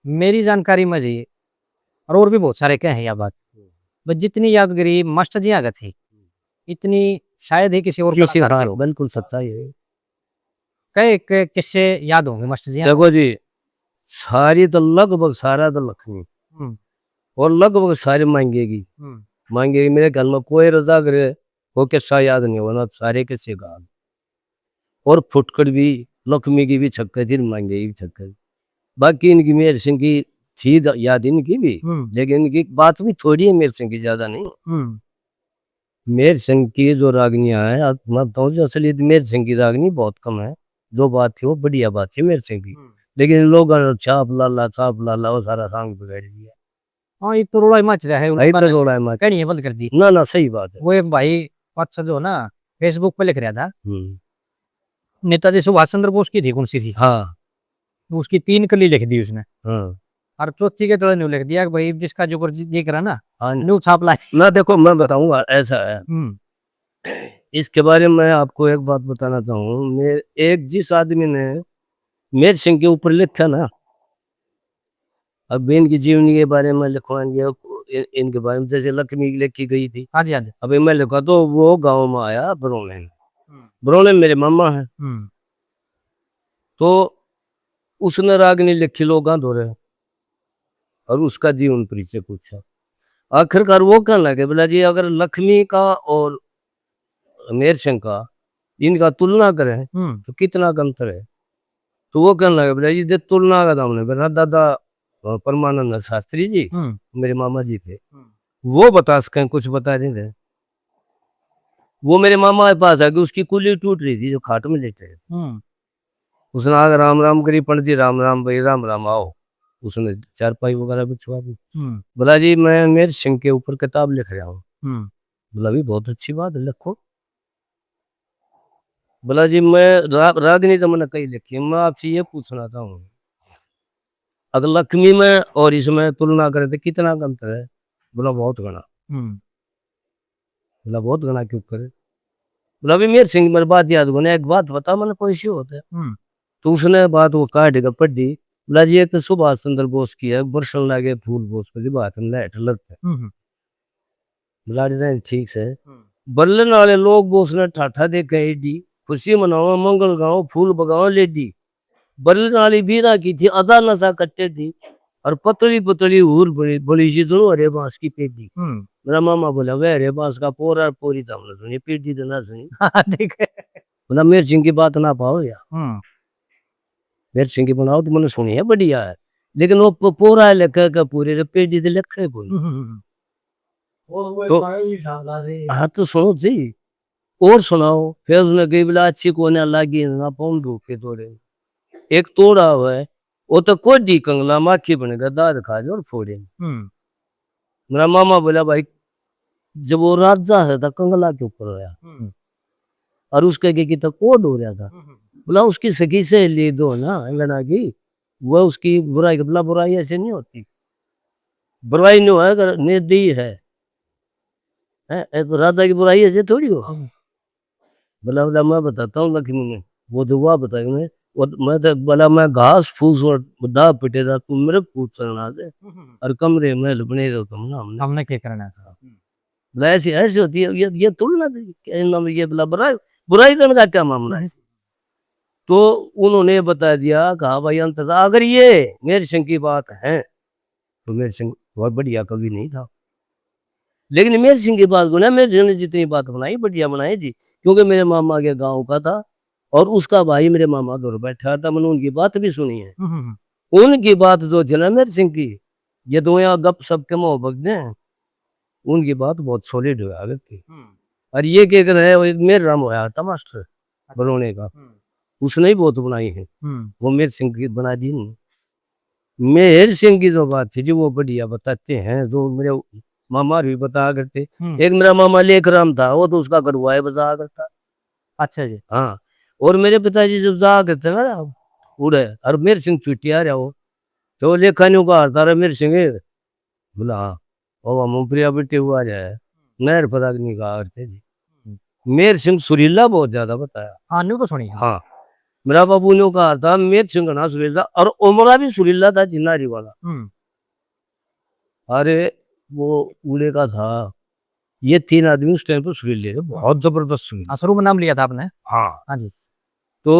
मेरी जानकारी में जी, और, और भी बहुत सारे कहे हैं यह बात, बस जितनी यादगिरी मास्टर जी आ गए थी, इतनी शायद ही किसी और किसी कलाकार और, की हो। बिल्कुल सच्चाई है। कई एक किस्से याद होंगे मास्टर जी? देखो जी, सारी तो लगभग सारा तो लखमी। हम्म। और लगभग सारे मांगेगी। हम्म। मांगेगी, मेरे घर में कोई रजा करे, वो किस्सा याद नहीं होना, सारे किस्से गा। और फुटकड़ भी, लखमी की भी छक्के थी, मांगे की भी छक्के। बाकी इनकी मेर सिंह की थी द-, याद इनकी भी, हम्म। लेकिन इनकी बात भी थोड़ी है, मेर सिंह की ज्यादा नहीं। हम्म। मेर सिंह की जो रागनियां हैं, आज मैं बताऊं जी, असली मेर सिंह की रागनी बहुत कम है। जो बात थी, वो बढ़िया बात थी मेर सिंह की। हम्म। लेकिन लोग छाप लाला, छाप लाला, वो सारा सांग बिगाड़ दिया। हाँ, ये तो रोड़ा ही मच रहा है, भाई, तो उन्होंने रोड़ा ही मच कहनी है बंद कर दी। ना, ना, सही बात है। वो एक भाई अच्छा जो ना Facebook पे लिख रहा था, हम्म। नेताजी सुभाष चंद्र बोस की थी, कौन सी थी? हाँ। उसकी तीन कली लिख दी उसने। हाँ। और चौथी के तले न्यू लिख दिया कि भाई, जिसका जो कर जी, जी करा ना, हाँ। न्यू छाप लाए। ना, देखो, मैं बताऊंगा, ऐसा है। हम्म। इसके बारे में आपको एक बात बताना चाहूँ, मेरे, एक जिस आदमी ने मेर सिंह के ऊपर लिखा ना, अब इनकी जीवनी के बारे में लिखवाएंगे, इन-, इनके बारे में, जैसे लक्ष्मी की लिखी गई थी। हाँ जी, हाँ जी। अभी मैं लिखा तो वो गांव में आया बरौने में। हम्म। बरौने में मेरे मामा हैं। हम्म। तो उसने रागनी लिखी लोगां धोरे और उसका जीवन परिचय पूछा। आखिरकार वो कहने लगे, बोला जी, अगर लक्ष्मी का और मेर सिंह का, इनका तुलना करें, हम्म। तो कितना का अंतर है? तो वो कहने लगे, बोला जी, देख, तुलना का तो हमने, मेरा दादा, अ, परमानंद शास्त्री जी, हम्म। मेरे मामा जी थे, हम्म। वो बता सकें, कुछ बता नहीं रहे। वो मेरे मामा के पास आके उसकी कुल्ली टूट रही थी, जो खाट में लेटे। हम्म। उसने आके राम राम करी, "पंडित जी, राम राम भाई, राम राम, आओ।" उसने चारपाई वगैरह बिछवा दी। हम्म। बोला जी, "मैं मेर सिंह के ऊपर किताब लिख रहा हूँ।" हम्म। बोला, "भी बहुत अच्छी बात है, लिखो।" बोला जी, "मैं रा-, रागनी तो मैंने कई लिखी है, मैं आपसे ये पूछना चाहूँ, अगर लक्ष्मी में और इसमें तुलना करें तो कितना का अंतर है?" बोला, "बहुत घना।" हम्म। बोला, "बहुत घना क्यों करे?" बोला, "अभी मेर सिंह, मेरी बात याद कोनी, एक बात बता, मैंने कोई सी होता है।" हम्म। तो उसने बात वो काट के पढ़ी। बोला जी, "एक तो सुभाष चंद्र बोस की है, बरसन लागे फूल बोस पर, बात में लाइट लगता है।" हम्म। बोला, "अरे, ठीक से।" हम्म। बरलन वाले लोग बोस ने ठाठा देखे एडी, खुशी मनावा, मंगल गाओ, फूल बगाओ लेडी। बरलन वाली बीरा की थी अदा नशा कट्टे थी, और पतली पतली हूर बड़ी, बड़ी सी दोनों हरे बांस की पेडी। हम्म। मेरा मामा बोला, "वह हरे बांस का पोरा और पोरी तो हमने सुनी, पेडी तो ना सुनी।" हाँ, ठीक है। बोला, "मेर सिंह की बात ना पाओ या।" हम्म। मेर सिंह की बनाओ तो मैंने सुनी है, बढ़िया है, लेकिन वो प-, पोरा है लिखे के पूरे रे, पेडी तो लिखे कोई। हम्म, हम्म, हम्म। वो, वो तो भाई साला रे। हाँ, तो सुनो जी, और सुनाओ। फिर उसने कही, बोला, "अच्छी कोन्या लागी ना, पाऊँ धूप के तोड़े।" एक तोड़ा हुआ है, वो तो कोडी कंगला माखी बनेगा, दाद खा जाओ और फोड़े। हम्म। मेरा मामा बोला, "भाई, जब वो राजा है तो कंगला के ऊपर होया, हम्म। और उसके के कितना कोड हो रहा था।" हम्म। बोला, "उसकी सखी सहेली दो ना अंगना की, वह उसकी बुराई।" बोला, "बुराई ऐसे नहीं होती, बुराई नहीं है, अगर नेदी है, हैं? एक राजा की बुराई ऐसे थोड़ी हो।" हम्म। बोला, बोला, "मैं बताता हूँ लक्ष्मी ने।" वो तो वह बताई मैं, वो तो, मैं तो बोला, "मैं घास फूस और दाब पिटेरा, तू मेरे पूत चलना से, हम्म। और कमरे महल बने रहो तुम ना, हमने।" हमने क्या करना था? बोला, "ऐसी, ऐसी होती है, ये, ये तुलना थी, क्या नाम, ये बोला, बुराई, बुराई करने का क्या मामला है?" हम्म। तो उन्होंने बता दिया, कहा, "भाई, अंत था, अगर ये मेर सिंह की बात है, तो मेर सिंह बहुत बढ़िया कवि नहीं था।" लेकिन मेर सिंह की बात को ना, मेर सिंह ने जितनी बात बनाई, बढ़िया बनाई जी, क्योंकि मेरे मामा के गांव का था और उसका भाई मेरे मामा घर बैठा था, मैंने उनकी बात भी सुनी है। हम्म, हम्म, उनकी बात जो थी ना मेर सिंह की, ये दो यहाँ गप सप के मोहब्बत ने, उनकी बात बहुत सॉलिड हुआ करती। हम्म। और ये क्या कर रहे हैं, मेर राम होया था मास्टर बरौने का, हम्म, उसने ही बहुत बनाई है, हम्म, वो मेर सिंह की बना दी नहीं। मेहर सिंह की जो बात थी जी, वो बढ़िया बताते हैं, जो मेरे मामा भी बताया करते। हम्म। एक मेरा मामा लेखराम था, वो तो उसका गढ़वाए बजाया करता। अच्छा जी। हाँ, और मेरे पिताजी जब जाया करते ना उड़े, और मेर सिंह छुट्टी आ रहा हो, तो लेखा न्यू का हरता रहा मेर सिंह, बोला हाँ, वो हम प्रिया बेटे हुआ जाए, नहर पर अग्नि का आरते जी। मेर सिंह सुरीला बहुत ज्यादा बताया। हाँ, न्यू तो सुनी। हाँ, मेरा बाबू ने कहा था मेर सिंह घना सुरीला, और ओमरा भी सुरीला था जिन्नारी वाला। हम्म, अरे, वो उड़े का था, ये तीन आदमी उस टाइम पर सुरीले थे, बहुत जबरदस्त सुरीले। हाँ, शुरू में नाम लिया था आपने। हाँ, हाँ जी। तो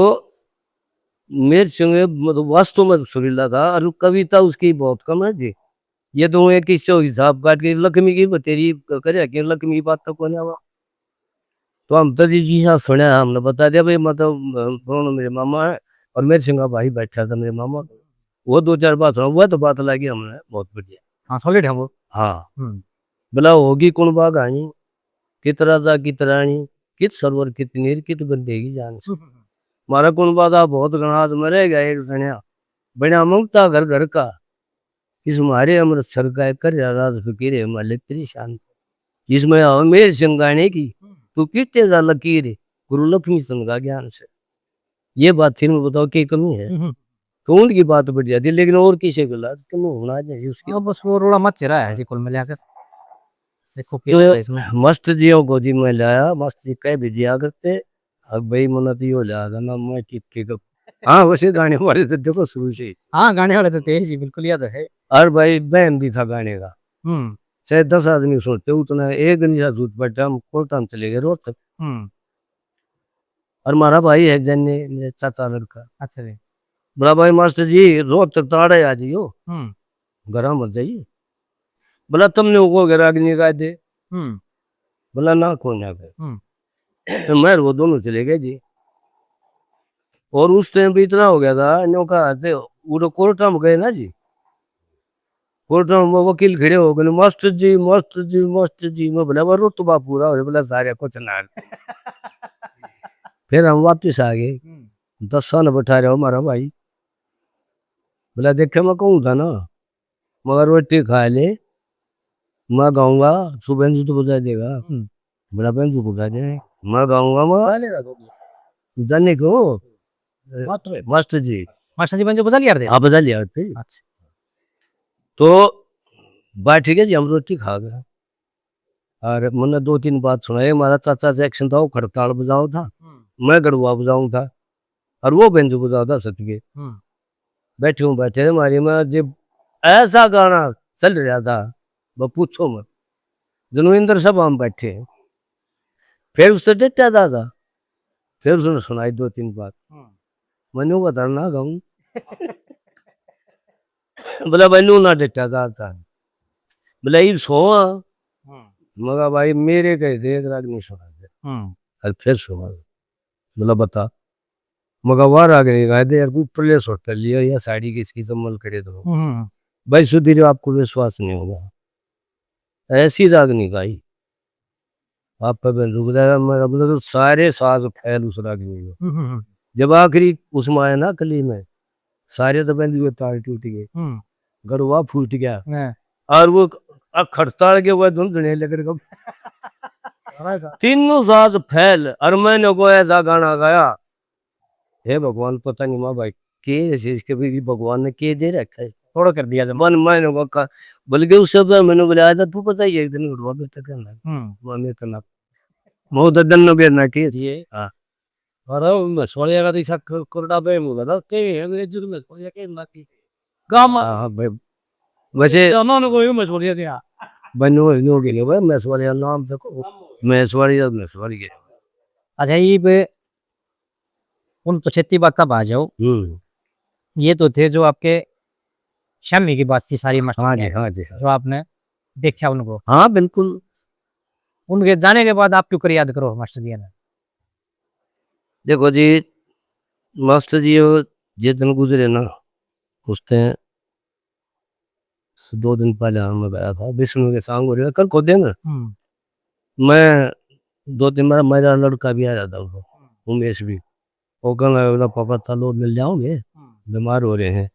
मेर सिंह मतलब वास्तव में सुरीला था, और कविता उसकी बहुत कम है जी। ये तो एक किस्से हिसाब काट के लक्ष्मी की बतेरी करे कि लक्ष्मी की बात तो कोने आवा। तो हम तो जी, जी हाँ सुना, हमने बता दिया भाई, मतलब, अ, दोनों मेरे मामा है और मेर सिंह का भाई बैठा था मेरे मामा, वो दो चार बात सुना, वह तो बात लगी हमने बहुत बढ़िया। हाँ, सॉलिड है वो। हाँ, हम्म, बोला होगी कुण बागानी, कित राजा कित रानी, कित सरवर कित नीर, कित बंदे की जान से। हम्म, हम्म, मारा कुण बादा बहुत घना आज मरेगा एक जण्या, बण्या ममता घर घर का, इस म्हारे अमृतसर का कर राज फकीर है माले तेरी शान। इसमें आओ मेर सिंह गाने की, तू किते जा लकीर, गुरु लक्ष्मी चंद का ज्ञान से। ये बात फिर में बताओ क्या कमी है? हम्म। तो उनकी बात बढ़ जाती है, लेकिन और किसी को लाज कमी होना चाहिए उसकी। हाँ, बस वो रोड़ा मच रहा है जी कुल मिलाकर। देखो क्या तो होता है इसमें। मस्त जियों को जी मैं लाया, मस्त जी कह भी दिया करते, अब भाई मना तो यो लिया था ना, मैं कित के कब। हाँ, वैसे गाने वाले तो देखो शुरू से ही। हाँ, गाने वाले तो थे जी, बिल्कुल याद है। और भाई बहन भी था गाने का, हम्म, चाहे दस आदमी सुनते, उतना एक दिन जूत बैठा, हम कोलता में चले गए रोहतक। हम्म, और हमारा भाई है जन्ने, मेरे चाचा लड़का, अच्छा जी। बोला भाई मास्टर जी रोहतक ताड़े आ जाइयो, हम्म, घर मत जाइए। बोला तुमने उनको घर अग्नि का दे। हम्म, बोला ना, कौन आ गए। हम्म, मैं वो दोनों चले गए जी। और उस टाइम पे इतना हो गया था, न्यू कहा थे, उड़ो कोर्टा में गए ना जी, कोर्टा में वो वकील खड़े हो गए, मास्टर जी, मास्टर जी, मास्टर जी। मैं बोला, "वो रुतबा पूरा हो रहा।" बोला, "सारे कुछ ना।" फिर हम वापस आ गए। हम्म, दस साल बैठा रहे हमारा भाई। बोला, "देखे, मैं कहूँ था ना, मगर रोटी खा ले, मैं गाऊंगा, सुबह जी तो बजा देगा।" हम्म। बोला, "बहन जी को बजा दे, मैं गाऊंगा।" मैं पहले का हो गया। जाने को मास्टर है। मास्टर जी, मास्टर जी बंजो बजा लिया थे? आप बजा लिया थे। अच्छा। तो बात ठीक है जी, हम रोटी खा गए। और मैंने दो तीन बात सुनाई, हमारा चाचा जैक्सन था, वो खड़ताल बजाओ था, हम्म, मैं गड़ुआ बजाऊं था, और वो बेंजो बजाओ था सटके। हम्म, बैठे हूँ, बैठे हमारी में जब ऐसा गाना चल रहा था, वो पूछो मत, जनो इंद्र सभा में बैठे हैं। फिर उससे डटा दादा, फिर उसने सुनाई दो तीन बात। हम्म, मैंने वो धरना गाऊं। बोला, "भाई नू ना डटा दादा।" बोला, "इब सोवा।" हम्म, मगा, "भाई मेरे कहे देख राग नहीं सुना दे।" हम्म, और फिर सुना। बोला, "बता।" मगा, "वाह राग नहीं गाए दे यार, ऊपरले सुर कर लिया, या साड़ी किसकी जम्मल करे दो।" हम्म, भाई सुधीर, आपको विश्वास नहीं होगा, ऐसी राग नहीं गाई। आप पे बंदूक दाया, मेरा मतलब तो सारे साज फैल उस राग में। हम्म, हम्म, जब आखिरी उसमें आया ना कली में, सारे तो बंदूक के तार टूट गए, हम्म, गड़वा फूट गया, हाँ। और वो अ-, खड़ताल के वो धुंधने लग रहे। अरे सा-, तीनों साज फैल, और मैंने को ऐसा गाना गाया, "हे भगवान, पता नहीं माँ भाई के है इसके भी, भगवान ने के दे रखा है।" थोड़ा कर दिया जमा। मन मैंने को का-, बल्कि उस समय मैंने बोला, "आजा तू बताइए एक दिन गड़वा बेटा करना।" हम्म, वो मैं करना। बहुत दिन हो गया ना के। ये हाँ। अरे वो मसवाड़िया का तो ऐसा कर-, करड़ा पे मुंह लगा, के है, ये जुग मसवाड़िया के ना की। गामा। हाँ, हाँ, भाई। वैसे गामा में कोई मसवाड़िया दिया। बनो नो के लिए भाई, मसवाड़िया नाम तक मसवाड़िया, मसवाड़िया। अच्छा, ये पे उन पछेती बात का आ जाओ। हम्म। ये तो थे जो आपके शामी की बात थी सारी मास्टर हाँ ने, जी, हाँ जी, हाँ। जो आपने देखा उनको। हाँ, बिल्कुल। उनके जाने के बाद आप क्यों कर याद करो मास्टर जी ने? देखो जी, मास्टर जी, वो जिस दिन गुजरे ना, उस दिन दो दिन पहले हम गया था, विष्णु के सांग हो रहे, कल को दिन। हम्म। मैं दो दिन, मेरा, मेरा लड़का भी आ रहा था, वो, उमेश भी। वो कहने लगा, "पापा, चलो, मिल जाओगे, हम्म। बीमार हो रहे हैं।"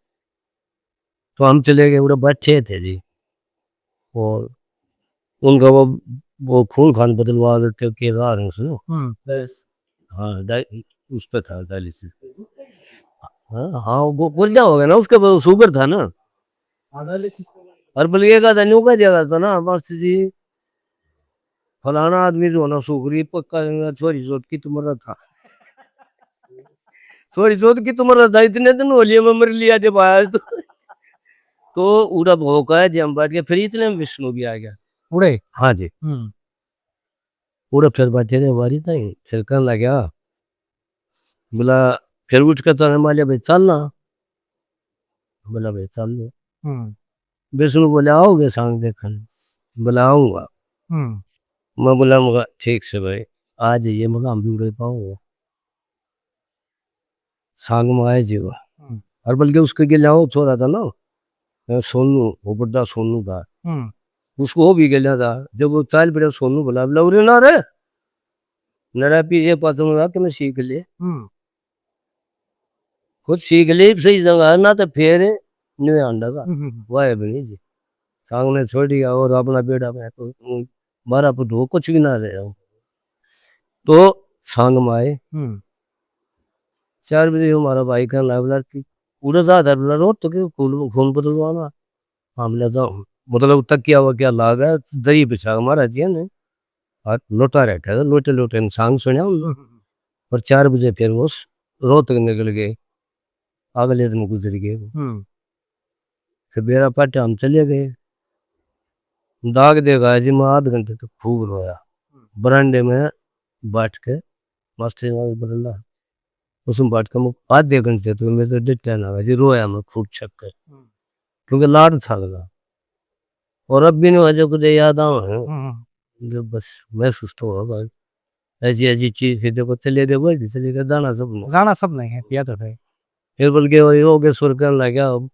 तो हम चले गए, उड़े बैठे थे जी। और उनका वो, वो खून खान बदलवा के, के रहा है उसने। हम्म। हाँ, डाय-, उस पे था डायलिसिस। हाँ, हाँ, वो गुर्दा हो गया ना उसका, वो शुगर था ना। हाँ, डायलिसिस। और बल्कि एक आधा न्यू कह दिया था ना, "मास्टर जी, फलाना आदमी जो ना शुगर ही पक्का है, छोरी चोट की तो मर रहा था।" छोरी चोट की तो मर रहा था, इतने दिन हो लिए मैं मर लिया जब आया तो। तो उड़ा भोंका है जी, हम बैठ के, फिर इतने में विष्णु भी आ गया। उड़े? हाँ जी। हम्म। उड़े फिर बैठे रहे बारी ताई, फिर कहने लगा, बोला, फिर उठ के तने मालिया, "भाई, चलना।" बोला, "भाई, चल लो।" हम्म। विष्णु बोले, "आओगे सांग देखने?" बोला, "आऊंगा।" हम्म। मैं बोला, "मगा, ठीक से भाई, आ जाइए, मगा, हम भी उड़े पाऊंगा।" सांग में आए जी वो। हम्म। और बल्कि उसके गेल्या वो छोरा था ना, अ, सोनू, वो बड़ा सोनू था। हम्म। उसको वो भी गेल्या था। जब वो चाल पड़ा, सोनू बोला, "बोला, उरे ना रे, नरा पीछे पाछे में रख के मैं सीख ले।" हम्म। खुद सीख ले सही जगह, ना तो फिर न्यू आंडा का। हम्म, हम्म। वाह बनी जी। सांग ने छोड़ दिया और अपना बेड़ा में तो, हम्म, बारह फुट हो, कुछ भी ना रहे हो। तो सांग में आए। हम्म। चार बजे हमारा भाई कहने लगा, बोला कि उड़े जा, धर, बोला, "रोज तो क्यों खून, खून बदलवाना?" हमने तो, मतलब, तकिया वकिया ला गया, दही बिछा के महाराज जी ने, और लोटा रखा था, लोटे लोटे ने सांग सुना हमने। हम्म, हम्म। और चार बजे फिर वो स-, रोहतक निकल गए, अगले दिन गुजर गए। हम्म। फिर बेरा पाटे हम चले गए। दाग देगा जी, मैं आध घंटे तक खूब रोया। हम्म। बरांडे में बैठ के, मास्टर जी बरांडा, उसमें बैठ के मैं आधे घंटे तक, मेरे तो डिट्टा ना जी, रोया मैं खूब छक के। हम्म। क्योंकि लाड था लगा। और अब भी नहीं वजह कुछ याद आवे हैं। हम्म। जब बस महसूस तो हो भाई, ऐसी ऐसी चीज थी, देखो, चले गए, वही भी चले गए, दाना सब नहीं। दाना सब नहीं है, पिया तो है। फिर बल्कि वो योगेश्वर कहने लग गया, "अब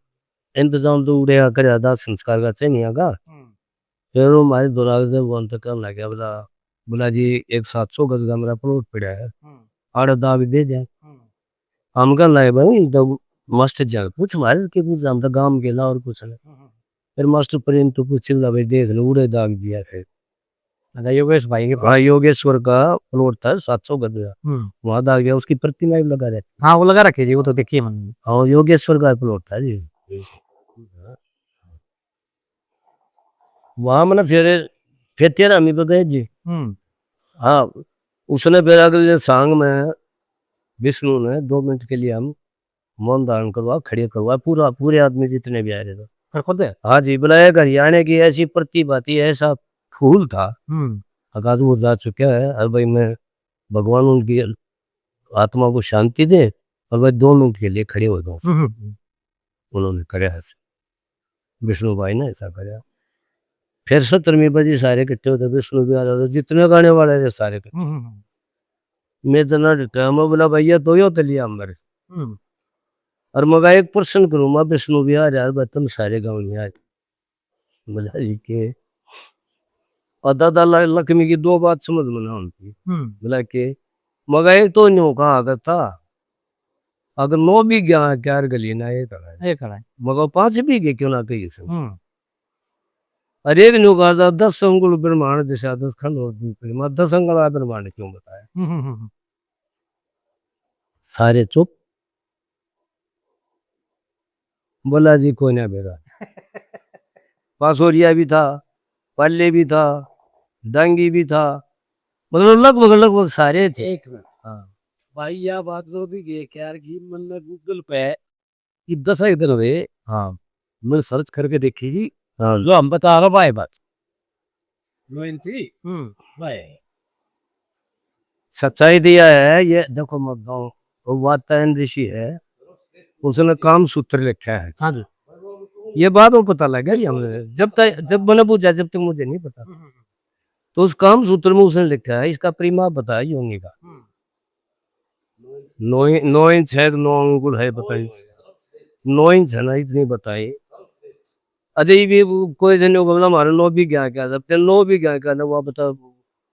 इंतजाम तो उड़े आ कर दाह संस्कार का चाहिए का।" हम्म। फिर वो हमारे दुराग से वो अंत कहने लग गया, बोला, बोला, "जी, एक सात सौ गज का मेरा प्लॉट पड़ा है, हम्म। आड़े दाग दे दें।" हम्म। हम कहने लगे, "भाई, तो मास्टर जी पूछ, हमारे के पूछ, हम तो गांव के ला और कुछ नहीं।" हम्म, हम्म। फिर मास्टर प्रेम तो पूछे, बोला, "भाई, देख लो, उड़े दाग दिया फिर।" अच्छा, योगेश भाई के। हाँ, योगेश्वर का प्लॉट था, सात सौ गज का। हम्म। वहाँ दाग दिया, उसकी प्रतिमा भी लगा रहती। हाँ, वो लगा रखी जी, वो तो देखी है मैंने। हाँ, योगेश्वर का प्लॉट था जी। वहाँ मैंने फिर, फिर तेरह आदमी पे गए जी। हम्म। हाँ, उसने फिर अगले सांग में विष्णु ने दो मिनट के लिए हम मौन धारण करवा, खड़े करवा, पूरा, पूरे आदमी जितने भी आ रहे थे। कर खुद है? हाँ जी, बोला, "एक हरियाणा की ऐसी प्रतिभा थी, ऐसा फूल था।" हम्म। आकाश वो जा चुका है, और भाई मैं, भगवान उनकी आत्मा को शांति दे, और भाई दो मिनट के लिए खड़े हो जाओ। हम्म, हम्म। उन्होंने करया ऐसे, विष्णु भाई ने ऐसा करया। फिर सत्तर में बजी सारे इकट्ठे होते, विष्णु भी आ रहा था, जितने गाने वाले थे सारे इकट्ठे। हम्म, हम्म, हम्म। मैं इतना डटा, मैं बोला, "भैया, तो यो तो लिया हमारे।" हम्म। और मगा एक प्रश्न करूँ, मैं, विष्णु भी आ रहा है, भाई, तुम सारे गाँव नहीं आ रहे। बोला, "जी के?" और दादा ल-, लक्ष्मी की दो बात समझ में ना आती। हम्म। बोला के, "मगा एक तो न्यू कहा करता, अगर नौ बीघे क्यार गली ना एक है, एक है। मगर पाँच बीघे क्यों ना कही उसने?" हम्म। और एक न्यू कहा था, "दस अंगुल ब्रह्मांड दिशा दस खंड और दूर करी, मैं दस अंगुल का ब्रह्मांड क्यों बताया?" हम्म, हम्म, हम्म। सारे चुप। बोला, "जी, कोई ना बेरा।" पासोरिया भी था, पाले भी था, डांगी भी था, मतलब, लगभग, लगभग सारे थे। एक मिनट। हाँ। भाई, या बात जो दी गई, क्यार की, मैंने Google पे ये दस एक दिन हुए, हाँ। मैंने search करके देखी जी, हाँ। जो हम बता रहा भाई बात। हम्म। भाई। सच्चाई दिया है, ये देखो, मैं बताऊं, वो वातायन ऋषि है, उसने काम सूत्र लिखा है। हाँ जी। ये बाद में पता लगा जी हमें, जब तक, जब मैंने पूछा, जब तक मुझे नहीं पता। हम्म, हम्म, हम्म। उस काम सूत्र में उसने लिखा है, इसका परिमाप बताया योनि का। हम्म। नौ इ-, नौ इंच है, नौ अंगुल है, पता नहीं। नौ इंच है ना, इतनी बताई। अरे, ये वो कोई जने को बोला, "हमारे नौ बीघा क्या था?" फिर नौ बीघा क्या था, वो बता,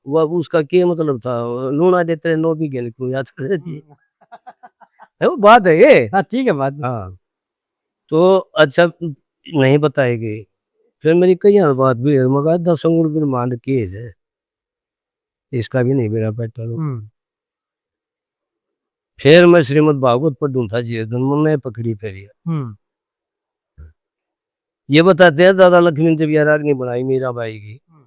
वो उसका क्या मतलब था? लूणा देते रहे, नौ बीघे ने क्यों याद करे थी? हम्म। है वो बात है ये। हाँ, ठीक है बात। हाँ। तो अच्छा, नहीं बताएगी। फिर मेरी कई बार बात भी है, मगर दस अंगुल ब्रह्मांड के है, इसका भी नहीं बेरा पाटा। हम्म। फिर मैं श्रीमद् भागवत पढ़ूं था जी, एक दिन मैं पकड़ी फिर ये। हम्म। ये बताते हैं, दादा लक्ष्मी ने जब यार अग्नि बनाई मीराबाई की, हम्म।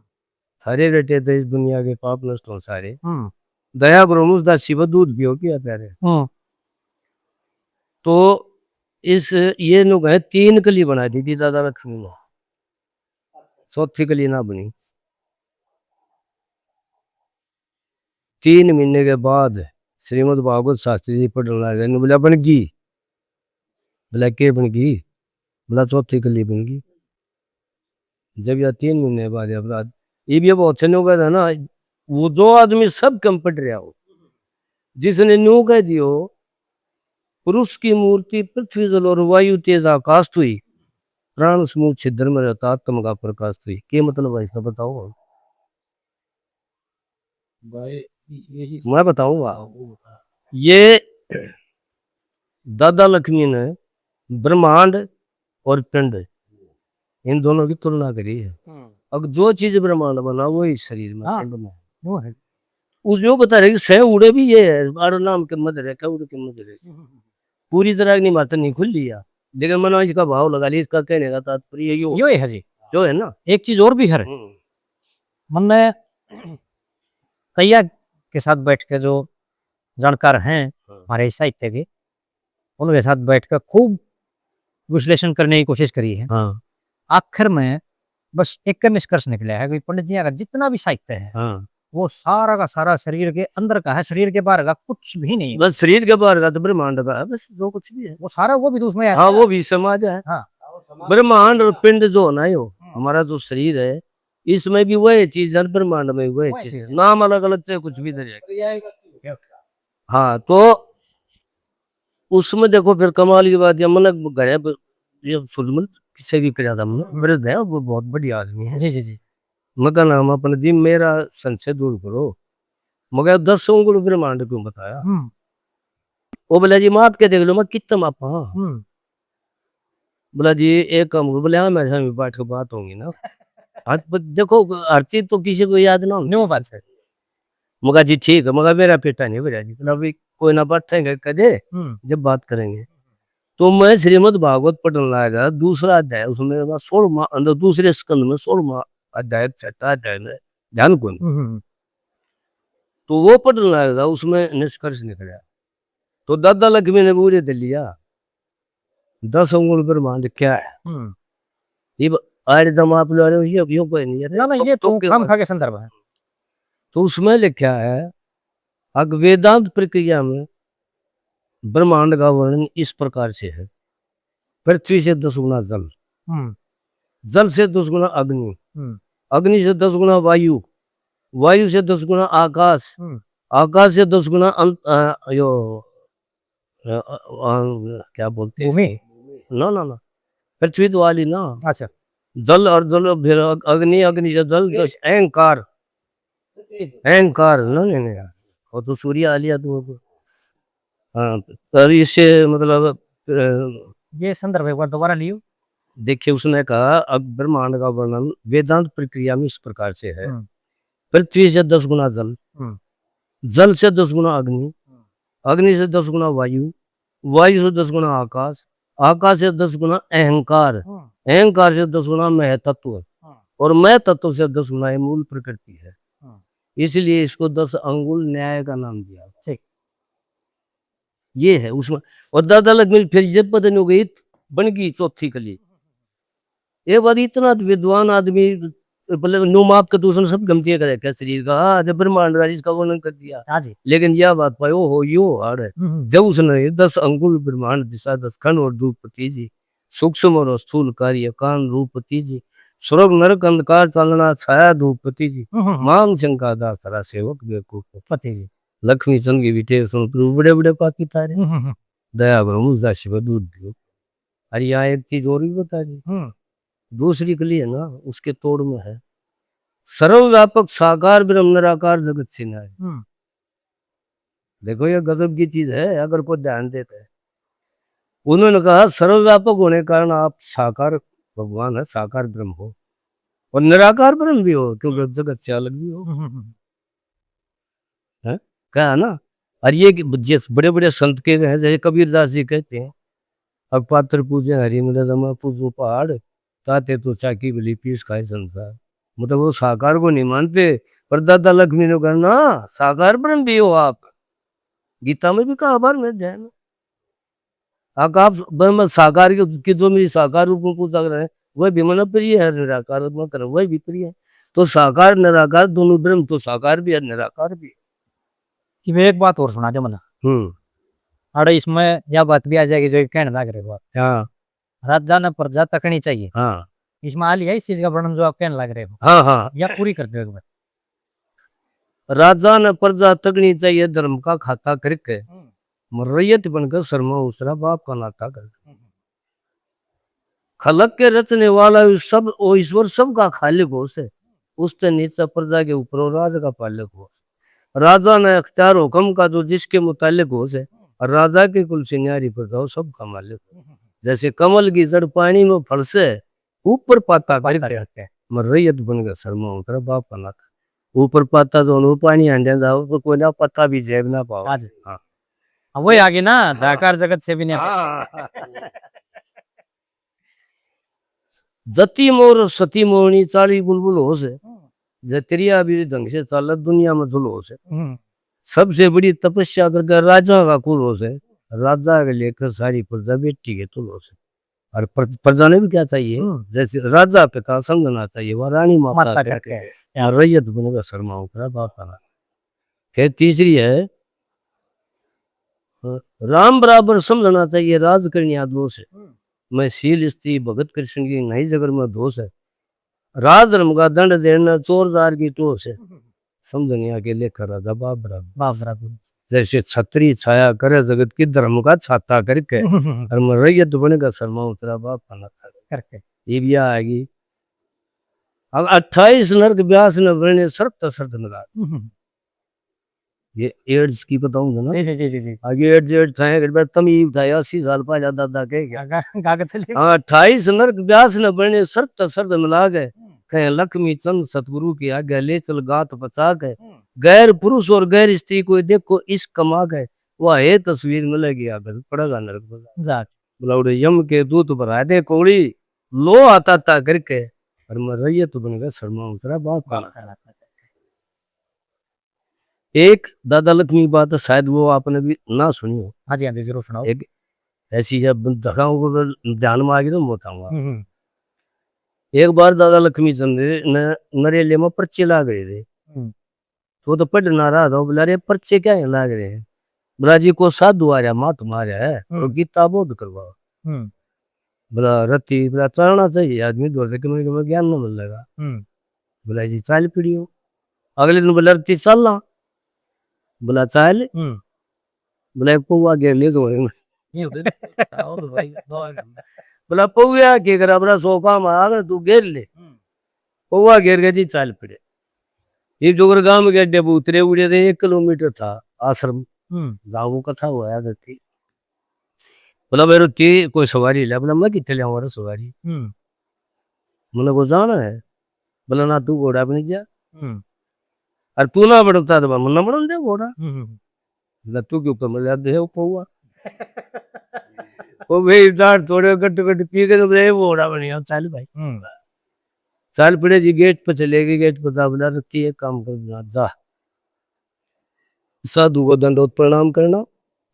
सारे रटे थे इस दुनिया के पाप नष्ट हो सारे। हम्म। दया करो मुझ दासी पर दूध पियो किया प्यारे। हम्म। तो इस, ये नु कहे, तीन कली बना दी थी दादा लक्ष्मी ने, चौथी कली ना बनी। तीन महीने के बाद श्रीमद् भागवत शास्त्री जी पढ़ने लग गए, बोला, "बन गई।" बोला, "के बन गई?" बोला, "चौथी कली बन गई।" जब यह तीन महीने बाद ये अपराध, ये भी अब होते न्यू कहता ना, वो जो आदमी सब कम पढ़ रहा हो, जिसने न्यू कह दियो, "पुरुष की मूर्ति पृथ्वी जल और वायु तेज आकाश हुई, प्राण समूह छिद्र में रहता आत्म का प्रकाश हुई।" के मतलब है इसका बताओ? भाई, यही मैं बताऊंगा। हाँ, वो बता। ये दादा लक्ष्मी ने ब्रह्मांड और पिंड, इन दोनों की तुलना करी है। हम्म। अब जो चीज ब्रह्मांड बना, वही शरीर में, हाँ, पिंड में। वो है। उस जो बता रहे कि सह उड़े भी ये है, आड़ो नाम के मत रहे, उड़ के मत रहे। हम्म। पूरी तरह की बात नहीं खुल लिया, लेकिन मैंने इसका भाव लगा लिया। इसका कहने का तात्पर्य यो यो ही है जी। जो है ना। एक चीज और भी है। हम्म। मन्ने कईया के साथ बैठ के जो जानकार हैं, हाँ, हमारे साहित्य के, उनके साथ बैठ कर खूब विश्लेषण करने की कोशिश करी है। हाँ। आखिर में बस एक निष्कर्ष निकला है कि पंडित जी का जितना भी साहित्य है, हाँ, वो सारा का सारा शरीर के अंदर का है, शरीर के बाहर का कुछ भी नहीं है। बस शरीर के बाहर का तो ब्रह्मांड का है, बस जो कुछ भी है। वो सारा वो भी तो उसमें है। हाँ, वो भी समाज है। हाँ। ब्रह्मांड और पिंड जो है ना, यो, हम्म, हमारा जो शरीर है, इसमें भी वही चीज है, ब्रह्मांड में वही वही चीज चीज है। है। नाम अलग अलग से कुछ भी दे। हाँ, तो उसमें देखो, फिर कमाल की बात, ये मैंने घरे ब-, ये सुलमन किसे भी करा था, मैंने, मेरे दया, वो बहुत बढ़िया आदमी है। जी, जी, जी। मैं कहा, "नाम अपने दी, मेरा संशय दूर करो।" मगर दस अंगुल ब्रह्मांड क्यों बताया? हम्म। वो बोला, "जी, माप के देख लो, मैं कितना मापा।" हम्म। बोला, "जी, एक काम करो।" बोले, "हाँ, मेरे सामने बैठ के बात होंगी ना।" हाँ, ब-, देखो, हर चीज तो किसी को याद ना होती। न्यू बात है। मगा, "जी, ठीक है।" मगा, "मेरा पेटा नहीं भरा जी।" बोला, "अभी कोई ना, बैठेंगे कदे, हम्म, जब बात करेंगे।" तो मैं श्रीमद् भागवत पढ़ने लगा, दूसरा अध्याय, उसमें मैं सोलहवाँ, अंदर दूसरे स्कंद में सोलहवाँ अध्याय, छठा अध्याय में ध्यान कौन। हम्म, हम्म। तो वो पढ़ने लगा, उसमें निष्कर्ष निकला। तो दादा लक्ष्मी ने बूढ़े दे लिया, दस अंगुल ब्रह्मांड क्या है? हम्म। ये ब-, आड़े दम आप लो, अरे, ये, ये कोई नहीं है। ना, ना, तो, ये तो तो क्या खाम बात? खा के संदर्भ है। तो उसमें लिखा है, अग वेदांत प्रक्रिया में ब्रह्मांड का वर्णन इस प्रकार से है, पृथ्वी से दस गुना जल, हम्म। जल से दस गुना अग्नि, हम्म। अग्नि से दस गुना वायु, वायु से दस गुना आकाश, हम्म। आकाश से दस गुना अन-, अ, यो, अ, अ, अ, क्या बोलते हैं भूमि? इसको? ना, ना, ना, पृथ्वी तो वाली ना। अच्छा। जल और जल, फिर अग-, अग्नि, अग्नि से जल, ये दस, अहंकार। अहंकार, ना, नहीं, नहीं यार, वो तो सूर्य आ लिया तू। हाँ, तो इससे मतलब, अ, ये संदर्भ एक बार दोबारा लियो। देखिए, उसने कहा, अब ब्रह्मांड का वर्णन वेदांत प्रक्रिया में इस प्रकार से है। हम्म। पृथ्वी से दस गुना जल, हम्म। जल से दस गुना अग्नि, हम्म। अग्नि से दस गुना वायु, वायु से दस गुना आकाश, आकाश से दस गुना अहंकार, हम्म। अहंकार से दस गुना महतत्व, हम्म। और महतत्व से दस गुना ये मूल प्रकृति है। हम्म। इसलिए इसको दस अंगुल न्याय का नाम दिया। ठीक। ये है उसमें। और दादा लक्ष्मी फिर ये पता नहीं हो गई, बन गई चौथी कली। ये बात इतना विद्वान आदमी, मतलब, नो माप के दूसरे सब गलतियां कर रखे शरीर का। हाँ, जब ब्रह्मांड राज इसका वर्णन कर दिया। हाँ जी। लेकिन यह बात पायो हो, यो हाड़ है। हम्म, हम्म। जब उसने दस अंगुल ब्रह्मांड दिशा दस खंड और धूप तीजी, सूक्ष्म और स्थूल कार्य कान रूप तीजी, स्वर्ग नरक अंधकार चालना, छाया धूप पति जी। हम्म, हम्म। मान शंका दास तेरा सेवक बेवकूफ पति जी। लक्ष्मी चंद की बिटेर सुन प्रभु बड़े बड़े पापी तारे। हम्म, हम्म, हम्म। दया करो मुझ दासी पर दूध दियो। अरे यहाँ एक चीज और भी बता दी। हम्म। दूसरी कली है ना, उसके तोड़ में है, सर्वव्यापक साकार ब्रह्म निराकार जगत से न्याय। हम्म। देखो, ये गजब की चीज है, अगर कोई ध्यान देता है। उन्होंने कहा, सर्वव्यापक होने के कारण आप साकार भगवान है, साकार ब्रह्म हो और निराकार ब्रह्म भी हो, क्योंकि जगत से अलग भी हो। हम्म, हम्म, हम्म। है, कहा ना। और ये कि जिस बड़े बड़े संत के हैं, जैसे कबीरदास जी कहते हैं, "अक पात्र पूजे हरि मिले, जमा पूजो पहाड़, ताते तो चाकी भली पीस खाए संसार।" मतलब, वो साकार को नहीं मानते, पर दादा लक्ष्मी ने कहना, "साकार ब्रह्म भी हो आप।" गीता में भी कहा, बार में ध्यान। आकाश ब्रह्म साकार की, की जो मेरी साकार रूप में पूजा कर रहे हैं, वह भी मन प्रिय है, निराकार मत कर, वह भी प्रिय है। तो साकार निराकार दोनों ब्रह्म तो साकार भी है, निराकार भी है। इब एक बात और सुना दे मन्ने। हम्म। अरे, इसमें यह बात भी आ जाएगी जो एक कहने लग रहे हो आप। हाँ। राजा ने प्रजा तकनी चाहिए। हाँ। इसमें आ लिया इस चीज का वर्णन जो आप कहने लग रहे हो। हाँ, हाँ। या पूरी कर दो एक बार। राजा ने प्रजा तकनी चाहिए, धर्म का खाता करके। हम्म। मर रैयत बनकर शर्मा उतरा, बाप का नाता करके। हम्म। खलक के रचने वाला उस सब, ओ ईश्वर सबका खालिक हो से, उससे नीचे प्रजा के ऊपर वो राज का पालक हो से। राजा ने अख्तियार हुक्म का जो जिसके मुतालिक हो से, और राजा के कुल से न्यारी प्रजा हो सबका मालिक हो। जैसे कमल की जड़ पानी में फल से, ऊपर पाता पानी करके। करके। मैं रैयत बन गया शर्मा उतरा बाप का नाता। ऊपर पाता तो वो पानी हांडे जाओ तो कोई ना पत्ता भी जेब ना पाओ। हाँ जी। हाँ। हाँ, वही आ गई ना, धाकार जगत से भी नहीं। हाँ। जति मोर सती मोरनी चाली बुलबुल हो से। हम्म। जतिरिया भी ढंग से चालत दुनिया में धुल हो से। हम्म। सबसे बड़ी तपस्या करके राजा का कुल हो से। राजा के लेकर सारी प्रजा बेटी के तुल हो से। और प्र-, प्रजा ने भी क्या चाहिए? हम्म। जैसे राजा पिता समझना चाहिए, वह रानी माता माता करके। करके। और रैयत बनेगा शर्मा उतरा बाप का नाता। फिर तीसरी है, अ, राम बराबर समझना चाहिए, राज करनिया दोष है। हम्म। मैं शील स्त्री भगत कृष्ण की नहीं जगर में दोष है। राज धर्म का दंड देना चोर जार की टोस है। हम्म। समझनिया के लेखा राजा बाप बराबर। बाप बराबर। जैसे छतरी छाया करे जगत की, धर्म का छाता करके। हम्म। और मैं रैयत बनेगा शर्मा उतरा बाप का नाता करके। ये भी आएगी। अब अट्ठाईस नरक व्यास ने बरने, शर्त शर्त निराग। हम्म। ये एड्स की बताऊंगा ना। जी, जी, जी, जी, जी। आगे एड्स, एड्स था, एक बार तम ही उठाया, अस्सी साल पहले दादा कह गया। गा-, गा-, गा के चले। हाँ, अट्ठाईस नरक व्यास ने बरने, शर्त शर्त मिला के। हम्म। कहे लक्ष्मी चंद सतगुरु के आगे, ले चल गात बचा के। हम्म। गैर पुरुष और गैर स्त्री कोई देखो इस कमा के, वह है तस्वीर मिलेगी आगे, पड़ेगा नरक बजा। जा। बुलावड़े यम के दूत भरा दे कोड़ी, लो आता ता करके, और मैं रैयत बन गया शर्मा उतरा बाप का नाता। एक दादा लक्ष्मी की बात है, शायद वो आपने भी ना सुनी हो। हाँ जी, हाँ जी, जरूर सुनाओ। एक ऐसी है, बन-, धड़ाओं को अगर ध्यान में आ गई तो मैं बताऊंगा। हम्म, हम्म। एक बार दादा लक्ष्मी चंद ने नरेले में पर्चे ला गए थे। हम्म। तो, तो पढ़ना रहा था, बोला, "अरे, पर्चे क्या है लाग रहे हैं?" बोला, "जी, को साधु आ रहा, महात्मा आ रहा है, और हम्म। गीता बोध करवा।" हम्म। बोला, "रत्ती, बोला, चलना चाहिए आदमी, दो से कम से कम ज्ञान न मिलेगा।" हम्म। बोला, "जी, चाल पड़ियो।" अगले दिन बोला, "रत्ती चालना।" बोला, "चाल।" हम्म। बोला, "एक पौवा घेर ले तो।" ये होते ना। और भाई, दो बोला, "पौवा के करा, बोला, सौ काम आ, अगर तू घेर ले।" हम्म। पौवा घेर के जी चाल पड़े। ये जोगर गांव के अड्डे पे उतरे, उड़े थे, एक किलोमीटर था आश्रम। हम्म। गाँव को कथा हुआ करती। बोला, "भाई, रत्ती कोई सवारी ले।" बोला, "मैं कितने ले आऊँ सवारी? हम्म। मैंने को जाना है।" बोला, "ना तू घोड़ा पे नहीं जा। हम्म। और तू ना बढ़ता तो मैं ना बढ़न दे घोड़ा।" हम्म, हम्म। बोला, "तू क्यों कमर जाते है वो पौवा?" वो भाई डांट थोड़े गट गट पी के तो बोले, "वो घोड़ा बन गया, चल भाई।" हम्म। चाल पड़े जी, गेट पे चले गए, गेट पे था, बोला, "रत्ती एक काम कर, जा, जा। साधु को दंडोत प्रणाम करना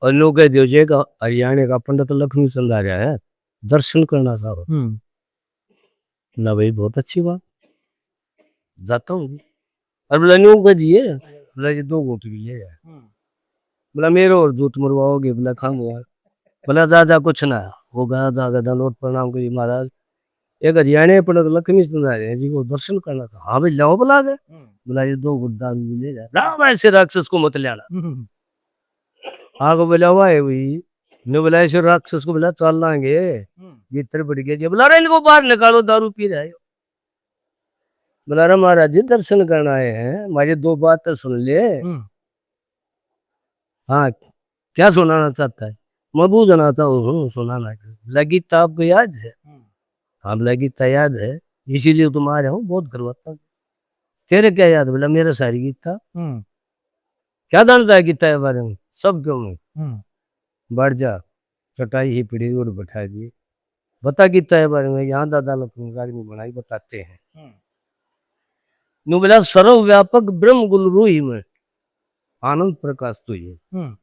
और लो कह दियो जे का हरियाणा का पंडित लक्ष्मी चंद आ रहा है, दर्शन करना था।" हम्म। ना भाई, बहुत अच्छी बात, जाता हूँ। और बोला, "न्यू कह दिए।" बोला, "ये दो घूंट भी ले आए।" हम्म। बोला, "मेरे और जूत मरवाओगे?" बोला, "खाऊंगा।" बोला, "जा, जा, कुछ ना।" वो गया, जाके दंडोत प्रणाम करी, "महाराज, एक हरियाणा अपने तो लक्ष्मी चंद आ रहे हैं जी, वो दर्शन करना था। हाँ भाई, लाओ बुला के। हम्म। बोला, "ये दो गुट दारू भी ले जा।" "ना, ऐसे राक्षस को मत ले आना।" हम्म। आगे बोला, "वाह है भाई।" ने बोला, "ऐसे राक्षस को," बोला, "चाल लांगे।" हम्म। भीतर बढ़ गया जी, बोला, "अरे, इनको बाहर निकालो, दारू पी रहे हो।" बोला, "अरे महाराज जी, दर्शन करना आए हैं, हमारी दो बातें सुन ले।" हम्म। "हाँ, क्या सुनाना चाहता है?" "मैं बूझना चाहूँ हूँ, सुनाना क्या?" "बोला, गीता आपको याद है?" हम्म। "हाँ," बोला, "गीता याद है, इसीलिए तुम आ रहे हो, बहुत गर्व था।" "तेरे क्या याद?" बोला, "मेरा सारी गीता।" हम्म। "क्या जानता है गीता के बारे में?" "सब क्यों नहीं।" हम्म। "बैठ जा।" चटाई ही पड़ी, उठ बैठा दिए। "बता गीता के बारे में।" "यहाँ दादा लक्ष्मी का आदमी बनाई, बताते हैं।" हम्म। न्यू बोला, "सर्वव्यापक ब्रह्म गुण रूही में आनंद प्रकाश तू ही है।" हम्म।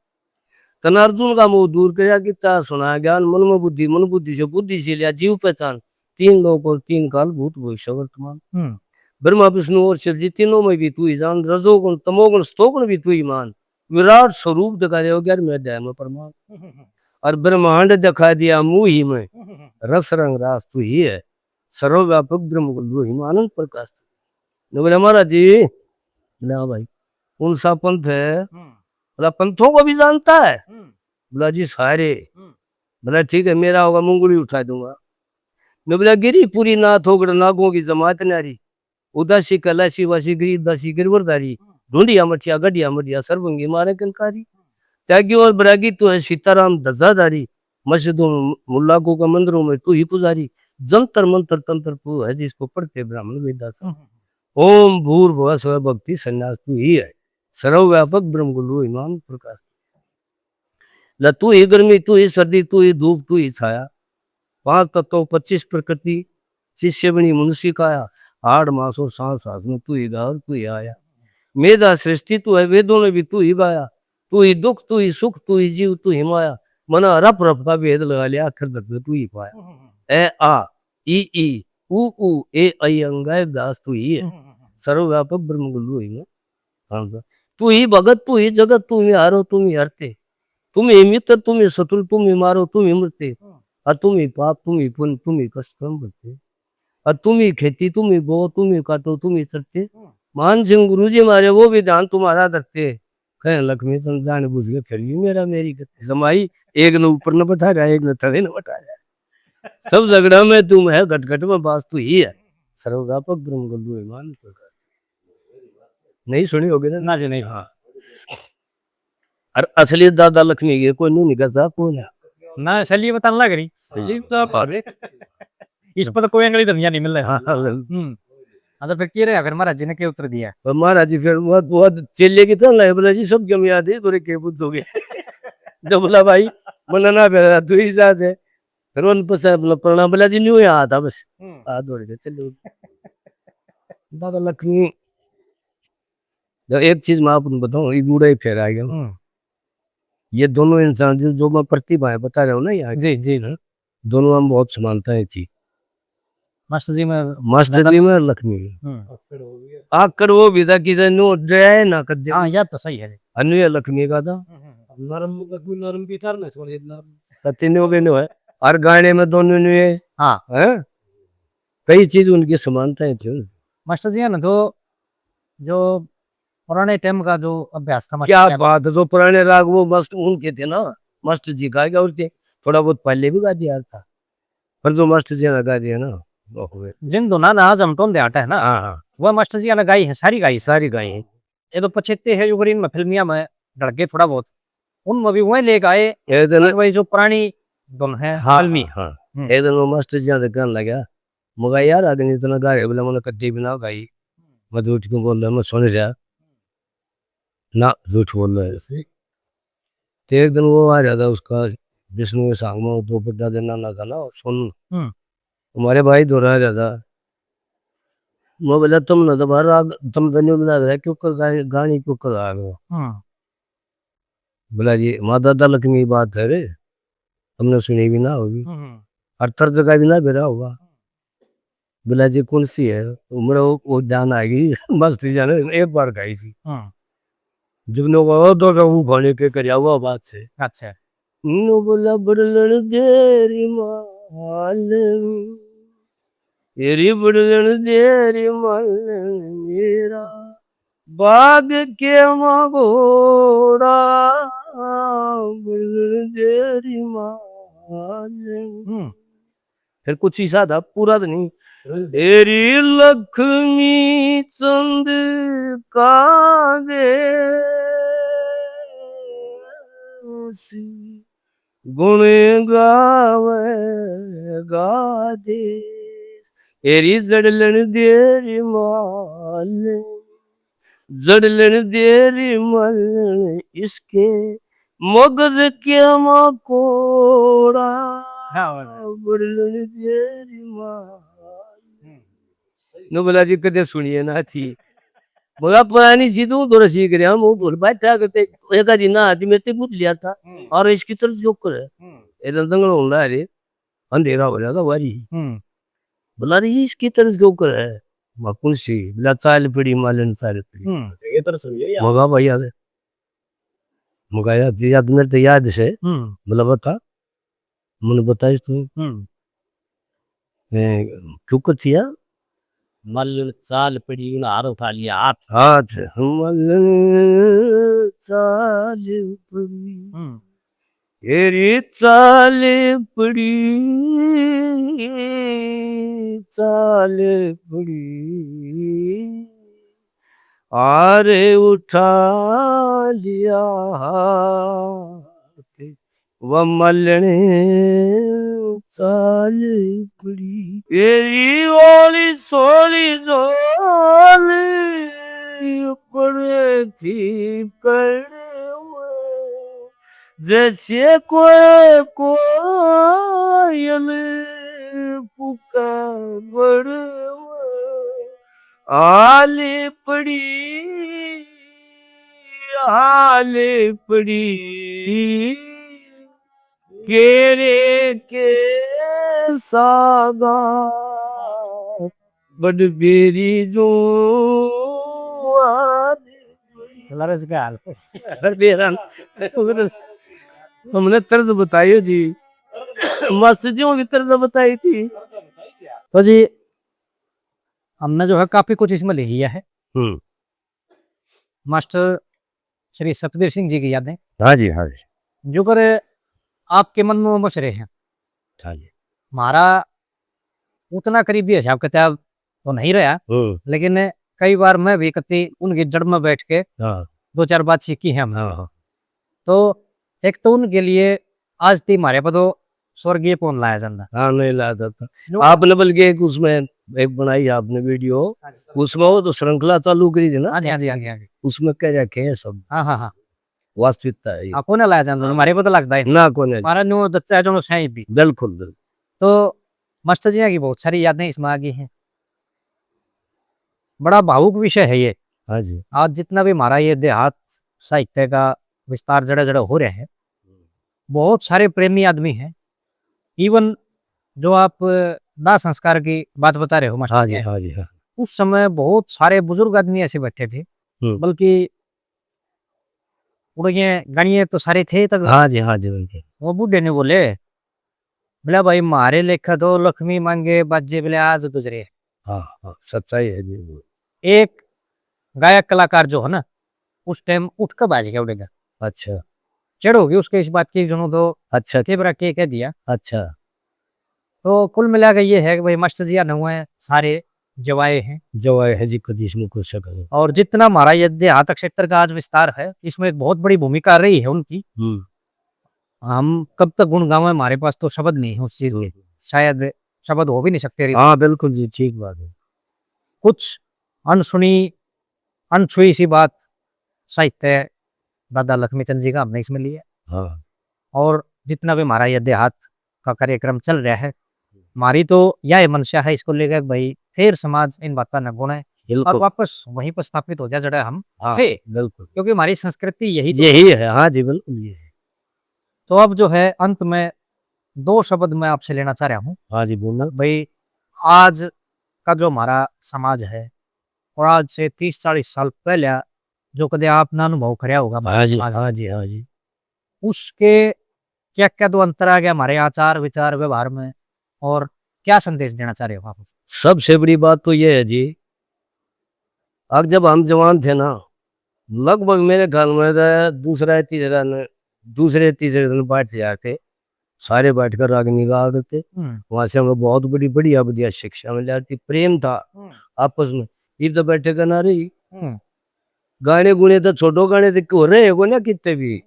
"तन अर्जुन का मोह दूर किया, गीता सुना ज्ञान, मन में बुद्धि, मन बुद्धि से बुद्धि से लिया जीव पहचान, तीन लोक और तीन काल, भूत भविष्य वर्तमान। हम्म। ब्रह्मा विष्णु और शिव जी, तीनों में भी तू ही जान, रजोगुण तमोगुण सतोगुण भी तू ही मान, विराट स्वरूप दिखा दे, ग्यारहवें अध्याय में प्रमाण। और ब्रह्मांड दिखा दिया मुँह ही में, रस रंग रास तू ही है, सर्वव्यापक ब्रह्म गुण रूही में आनंद प्रकाश तू।" ने बोले, "महाराज जी।" बोले, "हाँ भाई।" "कौन सा पंथ है?" हम्म। बोला, "पंथों को भी जानता है?" हम्म। बोला, "जी, सारे।" हम्म। बोला, "ठीक है, मेरा होगा, मुंगली उठा दूंगा।" ने बोला, "गिरी पूरी ना थोगड़ नागों की जमात न्यारी, उदासी कैलासी वासी, गरीब दासी गिरवरदारी, ढूंढिया मठिया गढ़िया मढ़िया, सरभंगी मारे किलकारी। त्यागी और बैरागी तू है सीताराम ध्वजाधारी, मस्जिदों में मुल्ला को का मंदिरों में तू ही पुजारी, जंतर मंत्र तंत्र तू है जिसको पढ़ते ब्राह्मण वेदाचारी। ओम भूर्भुवः स्व भक्ति संन्यास तू ही है, सर्वव्यापक ब्रह्म गुरु ईमान प्रकाश।" ला तू ही गर्मी, तू ही सर्दी, तू ही धूप, तू ही छाया। पांच तत्व, पच्चीस प्रकृति, शिष्य बनी मनुष्य काया। हाड़ मांस और सांस सांस में तू ही गा और तू ही आया। मेधा सृष्टि तू है, वेदों में भी तू ही गाया। तू ही दुख, तू ही सुख, तू ही जीव, तू ही माया। मना रप रप का भेद लगा लिया, आखिर तक में तू ही पाया। ए आ, ई ई, ऊ ऊ, ए ऐ अंगाय दास तू ही है। सर्वव्यापक ब्रह्म गुरु ही है। हाँ, तू ही भगत, तू ही जगत, तू ही हारो, तू ही हरते। तुम ही मित्र, तुम ही शत्रु, तुम ही मारो, तुम ही मरते। हाँ। और तुम ही पाप, तुम ही पुण्य, तुम ही कष्ट कर्म भरते। और तुम ही खेती, तुम ही बो, तुम ही काटो, तुम ही चरते। हाँ। मान सिंह गुरु जी मारे, वो भी ध्यान तुम्हारा धरते। कहें लक्ष्मी तुम जान बुझ के फिर भी मेरा मेरी करते। जमाई एक न ऊपर न बैठा रहा, एक न तले न बैठा रहा। सब झगड़ा में तुम है, घट घट में बास तू ही है। सर्वव्यापक ब्रह्म गुरु ईमान प्रकाश। नहीं सुनी होगी ना? ना जी, नहीं। हाँ। और असली दादा लक्ष्मी के कोई नहीं निकलता, कौन है? ना, असली बताने लग रही। हाँ। असली तो आप हाँ। इस पर तो कोई अंगली धनिया नहीं मिल रहा। हाँ, हाँ, हाँ। हम्म। हाँ, तो फिर के रहा, फिर महाराज जी ने के उत्तर दिया? तो महाराज जी फिर वो, वो चेले की तरह लाए, बोला, "जी, सब क्यों याद है, तोरे के बुझोगे?" तो बोला, "भाई, मना ना बेरा, तू ही साथ है।" फिर उन पर से, मतलब, प्रणाम, बोला, "जी, न्यू यहाँ आता बस।" हम्म। हाथ जोड़ के चले। दादा लक्ष्मी, जब एक चीज मैं आपको बताऊं, ये बूढ़ा ही फेर आ गया। हम्म। ये दोनों इंसान जो, जो मैं प्रतिभाएं बता रहा हूँ ना यहाँ की, जी, जी। हाँ? दोनों में बहुत समानताएं थी। मास्टर जी में मास्टर जी में लक्ष्मी। हम्म। आकड़ वो भी था कि न्यू डराए ना कर दे। हाँ, याद तो सही है जी। अन्य लक्ष्मी का था। हम्म, हम्म। नरम, लक्ष्मी नरम भी था ना, थोड़ी नरम। सत्य न्यू भी न्यू है। और गाने में दोनों न्यू है। हाँ। हैं? कई चीज उनकी समानताएं थी। मास्टर जी है ना, जो, जो पुराने टाइम का जो अभ्यास था, मास्टर क्या जी। बात है, जो पुराने राग वो मस्त उनके थे ना, मास्टर जी गाएगा, और थे, थोड़ा बहुत पहले भी गा दिया था, पर जो मास्टर जी ने गा दिया ना, वो हुए। जिन धुना ना आज हम टोंदे आटा है ना, हाँ, हाँ। वह मास्टर जी ने गाई है, सारी गाई है। सारी गाई है। ये तो पछेते हैं, जो इनमें फिल्मिया में ढड़के थोड़ा बहुत, उनमें भी वही लेके आए। ये दिन वही जो पुरानी धुन है, हाँ, फिल्मी। हाँ। हम्म। ये दिन वो मास्टर जी ने कहने लगा, मगा यार, आगे इतना गा रहे, बोला, "मैंने कद्दे भी ना गाई, मैं झूठ क्यों बोल रहा, मैं सुन रहा ना, झूठ बोल रहा है।" तो एक दिन वो आ रहा था, उसका विष्णु के सांग में दो बड्डा देना ना था ना, सुन। हम्म। हमारे भाई दोहरा रहा था। मैं बोला, "तुम ना दोबारा राग, तुम धन्यो बना रहे, क्यों कर गाने, गाने क्यों कर आ रहे हो?" हम्म। बोला, "जी, माँ दादा लक्ष्मी की बात है रे, तुमने सुनी भी ना होगी। हम्म, हम्म। और तर्ज का भी ना बेरा होगा।" बोला, "जी, कौन सी है?" तो मेरा वो, वो ध्यान आ गई, मस्ती जाने एक बार गाई थी। हम्म। जब ने वो तो वो खाने के करया हुआ बात से। अच्छा। नो बोला, "बड़लन देरी माल।" तेरी बड़लन देरी मालन मेरा बाग के मागोड़ा, बड़लन देरी मालन। हम्म। फिर कुछ ऐसा था, पूरा तो नहीं। तेरी लक्ष्मी चंद का देश, गुण गावेगा देश। तेरी जड़ लेन देरी माल, जड़ लेन देरी माल, इसके मगज के मकोड़ा, हाँ, वाह, वाह। बड़ लेन देरी माल। हम्म। नु बोला जी, कदे सुनिए ना थी। मगर पुरानी चीज हूँ थोड़ा सीख रहा हूँ, वो भूल बैठा करते, एक आदि ना आदमी ते पूछ लिया था, हम्म। और इसकी तर्ज क्यों करे? हम्म। इधर दंगल होने ला रे, अंधेरा हो जाता वारी। हम्म। बोला रे, इसकी तर्ज क्यों करे? मैं कौन सी? बोला, चाल पड़ी, मालन चाल पड़ी। हम्म। ये तर्ज सुनिए यार। मगा भाई याद है। मगा याद, याद मेरे तो याद से। हम्म। बोला, बता। मन बताइस तू। हम्म। ए, क्यों कर थिया? मल्ल चाल पड़ी, उन हार उठा लिया हाथ। हाथ, मल्ल चाल पड़ी। हम्म। तेरी चाल पड़ी, चाल पड़ी। हार उठा लिया हाथ। व मलने चाल पड़ी। तेरी ओली सोली जोली पड़े थी पड़े हुए, जैसे कोई कोयल पुकार बड़े हुए। आली पड़ी, आली पड़ी। केरे के सागा बड़ बेरी जो आली। लरस के हाल। हर दे रहा। हमने तर्ज बताई जी। मास्टर जी, वो भी तर्ज बताई थी। तो जी, हमने जो है काफी कुछ इसमें ले लिया है। हम्म। मास्टर श्री सतबीर सिंह जी की यादें। हाँ जी, हाँ जी। जो कर आपके मन में बस रहे हैं। हाँ जी। म्हारा उतना करीबी हिसाब किताब तो नहीं रहा, हम्म। लेकिन कई बार मैं भी कति उनकी जड़ में बैठ के हाँ। दो चार बात सीखी है हमने। हाँ, हाँ। तो एक तो उनके लिए आज ती म्हारे पे तो स्वर्गीय कौन लाया जाता? हाँ, नहीं लाया जाता। जो आपने बल्कि एक उसमें एक बनाई आपने वीडियो, हाँ जी, सर। उसमें वो तो श्रृंखला चालू करी थी ना? हाँ जी, हाँ जी, हाँ जी, हाँ जी। उसमें कह रखे हैं सब। हाँ, हाँ, हाँ। वास्तविकता है ये। हाँ, कौन लाया जाता? हमारे पता लगता है। ना, कौन है? हमारा न्यू दच्चा है जो सही भी। बिल्कुल, बिल्कुल। तो मास्टर जी की बहुत सारी यादें इसमें आ गई हैं। बड़ा भावुक विषय है ये। हाँ जी। आज जितना भी हमारा ये देहात साहित्य का विस्तार जड़े जड़े हो रहे हैं, बहुत सारे प्रेमी आदमी हैं। Even जो आप दाह संस्कार की बात बता रहे हो मास्टर हाँ जी, जी, हाँ जी, हाँ। उस समय बहुत सारे बुजुर्ग आदमी ऐसे बैठे थे, हम्म। बल्कि उड़े गणिये तो सारे थे तक। हाँ जी, हाँ जी, बिल्कुल। वो बूढ़े ने बोले, बोला, "भाई, म्हारे लेखा तो लक्ष्मी मांगे बाजे बोले आज गुजरे।" हाँ, हाँ, सच्चाई है जी वो। एक गायक कलाकार जो है ना, उस टाइम उठ के भाज गया उड़ेगा। अच्छा। चिढ़ होगी उसके इस बात की, सुनो तो अच्छा। के बरा के कह दिया। अच्छा। तो कुल मिला के ये है कि भाई मास्टर जी आने हुए हैं, सारे जवाए हैं। जवाए हैं जी, कदी इसमें कोई शक नहीं। और जितना हमारा ये देहात क्षेत्र का आज विस्तार है, इसमें एक बहुत बड़ी भूमिका रही है उनकी। हम्म। हम कब तक गुण गावें, हमारे पास तो शब्द नहीं है उस चीज के। हम्म। शायद शब्द हो भी नहीं सकते। हाँ, बिल्कुल जी, ठीक बात है। कुछ अनसुनी, अनछुई सी बात साहित्य दादा लक्ष्मी चंद जी का हमने इसमें लिया। हाँ। और जितना भी हमारा ये देहात का कार्यक्रम चल रहा है, हमारी तो यह मंशा है इसको लेकर कि भाई फिर समाज इन बातों न गुणे बिल्कुल। और वापस वहीं पर स्थापित हो जाए जड़ा हम हाँ, थे। बिल्कुल। क्योंकि हमारी संस्कृति यही तो यही है। हाँ जी, बिल्कुल यही है। तो अब जो है अंत में दो शब्द मैं आपसे लेना चाह रहा हूँ। हाँ जी, बोलो। भाई, आज का जो हमारा समाज है और आज से तीस चालीस साल पहले जो कदे आपने अनुभव करया होगा हमारे हाँ जी, समाज में, हाँ जी, हाँ जी। उसके क्या-क्या तो अंतर आ गया हमारे आचार, विचार, व्यवहार में और क्या संदेश देना चाह रहे हो आप उसको? सबसे बड़ी बात तो ये है जी, अब जब हम जवान थे ना, लगभग मेरे ख्याल में तो दूसरा या तीसरा न, दूसरे तीसरे दिन बैठ जाके सारे बैठ कर रागनी गाया करते। हम्म। वहां से हमें बहुत बड़ी, बढ़िया, बढ़िया शिक्षा मिल जाती, प्रेम था हम्म। आपस में। इब तो बैठे का ना रही। हम्म। गाने गुने तो छोड़ो, गाने तो हो रहे हो ना कितने भी।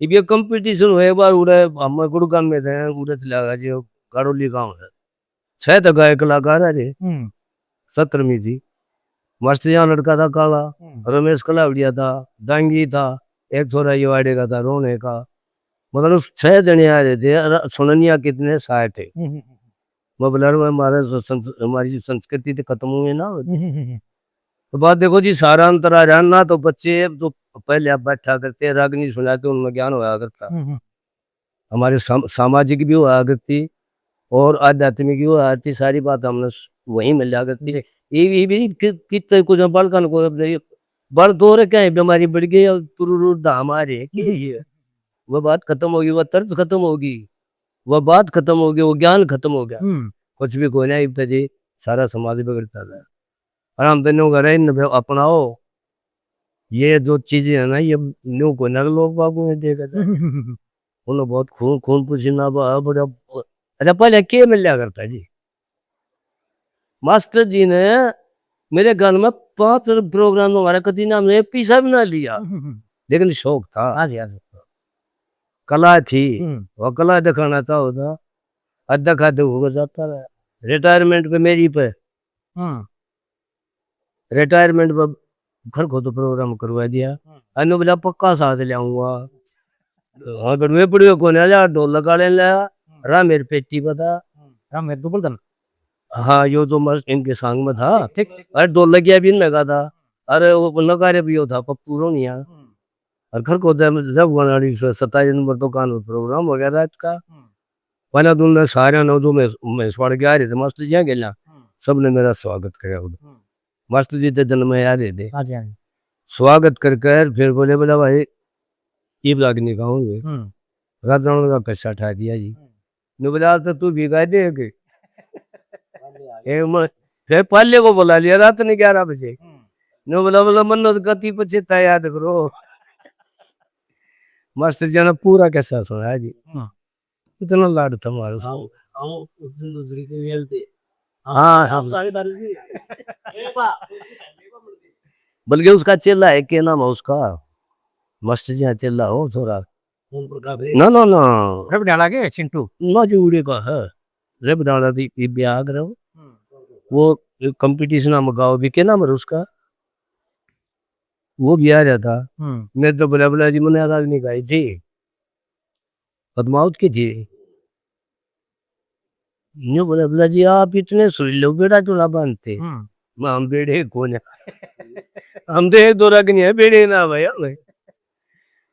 इब ये कंपटीशन हुए बार उड़े, हम गुड़गांव में थे, उड़े चला गया जी, गाड़ोली गांव है। छह तो गायक कलाकार है जी। हम्म। सत्रमी थी। मस्त यहाँ लड़का था काला, हम्म। रमेश कलावड़िया था, डांगी था, एक छोरा ये वाड़े का था, रोने का। मतलब छह जने आ रहे थे, और सुननिया कितने? साठ है। हम्म, हम्म, हम्म। मैं बोला, "अरे, हमारे सं-, संस-, हमारी जो संस्कृति तो खत्म हुई ना होती।" हम्म, हम्म, हम्म। तो बात देखो जी, सारा अंतर आ रहा ना, तो बच्चे जो पहले आप बैठा करते, रागनी सुनाते, उनमें ज्ञान होया करता। हम्म, हम्म। हमारे साम-, सामाजिक भी होया करती और आध्यात्मिक भी होया करती, सारी बात हमने स-, वहीं मिल जाया करती। जी। ये भी, भी कि-, कितने कुछ बालकन को अपने ये बाल दो रखे हैं, बीमारी बढ़ गई और तुरुरु धाम आ रहे हैं, क्या ये? वो बात खत्म होगी, वो तर्ज खत्म होगी, वो बात खत्म होगी, वो ज्ञान खत्म हो गया। हम्म। कुछ भी कोई नहीं, इब तो जी सारा समाज बिगड़ता है। और हम तो न्यू कह रहे, इन अपनाओ, ये जो चीजें है ना, ये न्यू कोई ना लोग बागों में देखा जाए। उन्हें बहुत खून, खून पसीना बहा, बड़ा, अच्छा, पहले के मिला करता जी? मास्टर जी ने मेरे घर में पांच प्रोग्राम हमारे कति नाम ने एक पैसा भी ना लिया, हम्म, हम्म, हम्म। लेकिन शौक था। हाँ जी, हाँ जी। कला थी, हम्म। वो कला दिखाना चाहो था, आधा खाते हुए जाता रहा। रिटायरमेंट पे मेरी पे, हम्म। रिटायरमेंट पे घर को तो प्रोग्राम करवा दिया। हम्म। अनु बोला, "पक्का साथ ले आऊंगा।" हाँ, गड़ुए पड़ुए को ना लिया, ढोलक वाले ने लाया, हम्म। राम मेरे पेटी पे था। हम्म। राम मेरे दुबल दन। हाँ, यो जो मस्त इनके संग में था। ठीक, ठीक। अरे, ढोलकिया भी इनमें का था। अरे, वो नगारे भी यो था, पप्पू रोनिया। हम्म। और घर को जब, जब बनानी सो सत्ताईस नंबर दुकान पर प्रोग्राम हो गया रात का। हम्म। पहला दिन ने सारे ने जो मैं, मैं स्वाड़ के आ रहे थे, मास्टर जी आ गेला, हम्म। सबने मेरा स्वागत करया उधर। हम्म। मास्टर जी तो दिन में आ रहे थे। हाँ जी, हाँ जी। स्वागत कर कर फिर बोले, "बोला भाई, इब रागनी गाओगे।" हम्म। रात जाने का कस्सा ठा दिया जी। हम्म। ने बोला, "आज तो तू भी गा देगे।" ए, म-, फिर पाले को बुला लिया रात ने ग्यारह बजे। हम्म। ने बोला, "बोला, मन्नत गति पछेता याद करो।" मास्टर जी ने पूरा कस्सा सुनाया जी। हम्म। इतना लाड था हमारा उसको। आओ, आओ, उस दिन दूसरी के मेल थे। हाँ, हाँ। साझेदारी थी। बल्कि उसका चेला है, क्या नाम है उसका? मास्टर जी का चेला हो थोड़ा। ओम प्रकाश है। ना, ना, ना। रब डाला के चिंटू? ना जी, उड़े का है। रब डाला थी, ये ब्याह करो। हम्म। वो कंपटीशन में गाओ भी, क्या नाम है उसका? वो भी आ रहा था। हम्म। मैं तो बोला, बोला जी, मैंने आवाज नहीं गाई थी। पद्मावत की थी। न्यू बोला, "बोला जी, आप इतने सुरीले हो, बेड़ा क्यों ना बांधते?" हम्म। मैं, "हम बेड़े कौन है?" हम तो एक दो रग नहीं है, बेड़े ना भाई, हमें।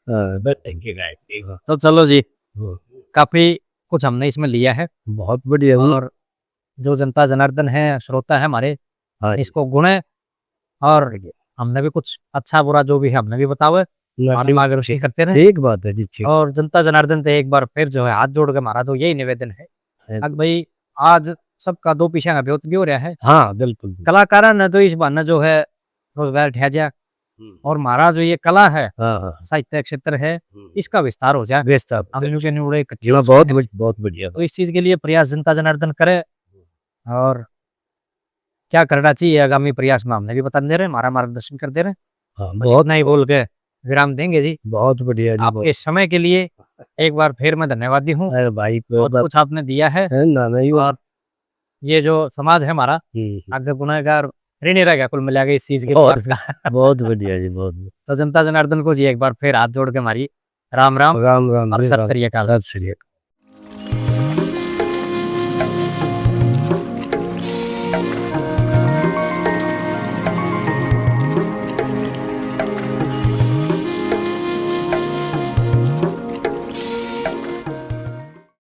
हाँ, बस ठीक है, ठीक है। तो चलो जी, हम्म। काफी कुछ हमने इसमें लिया है। बहुत बढ़िया। और जो जनता जनार्दन है, श्रोता है हमारे, हाँ जी। इसको गुणे और हमने भी कुछ अच्छा बुरा जो भी है, हमने भी बतावे, ना, हमारे ठीक, मार्गदर्शन ठीक, करते रहे। ठीक बात है जी, ठीक। और जनता जनार्दन ते एक बार फिर जो है हाथ जोड़ के हमारा तो यही निवेदन है, है। अक भाई, आज सबका दो पीछे का ब्योत भी हो रहा है। हाँ, बिल्कुल, बिल्कुल। कलाकारां ने तो इस बहाने जो है रोजगार ठा जा, हम्म। और हमारा जो ये कला है, हाँ, हाँ। साहित्य क्षेत्र है, हम्म। इसका विस्तार हो जाए। विस्तार हो जाए। हम न्यू के न्यू इकट्ठे ना, हो बहुत सकें। बढ़-, बहुत बढ़िया। तो इस चीज के लिए प्रयास जनता जनार्दन करे। और क्या करना चाहिए आगामी प्रयास में, हमने भी बता दे रहे हैं, हमारा मार्गदर्शन कर दे रहे हैं। हाँ, बस बहुत इतना ही बोल के विराम देंगे जी। बहुत बढ़िया जी, आपके बहुत। समय के लिए एक बार फिर मैं धन्यवादी हूँ। अरे भाई, बहुत बहुत कुछ आपने दिया है। है ना, नहीं हुआ। और ये जो समाज है हमारा, हम्म। आगे गुनाहगार ऋणी रह गया कुल मिला के इस चीज के बहुत, विकास का। बहुत बढ़िया जी, बहुत बढ़िया। तो जनता जनार्दन को जी एक बार फिर हाथ जोड़ के हमारी राम राम राम राम और जी, सत राम। श्री अकाल। सत श्री अकाल।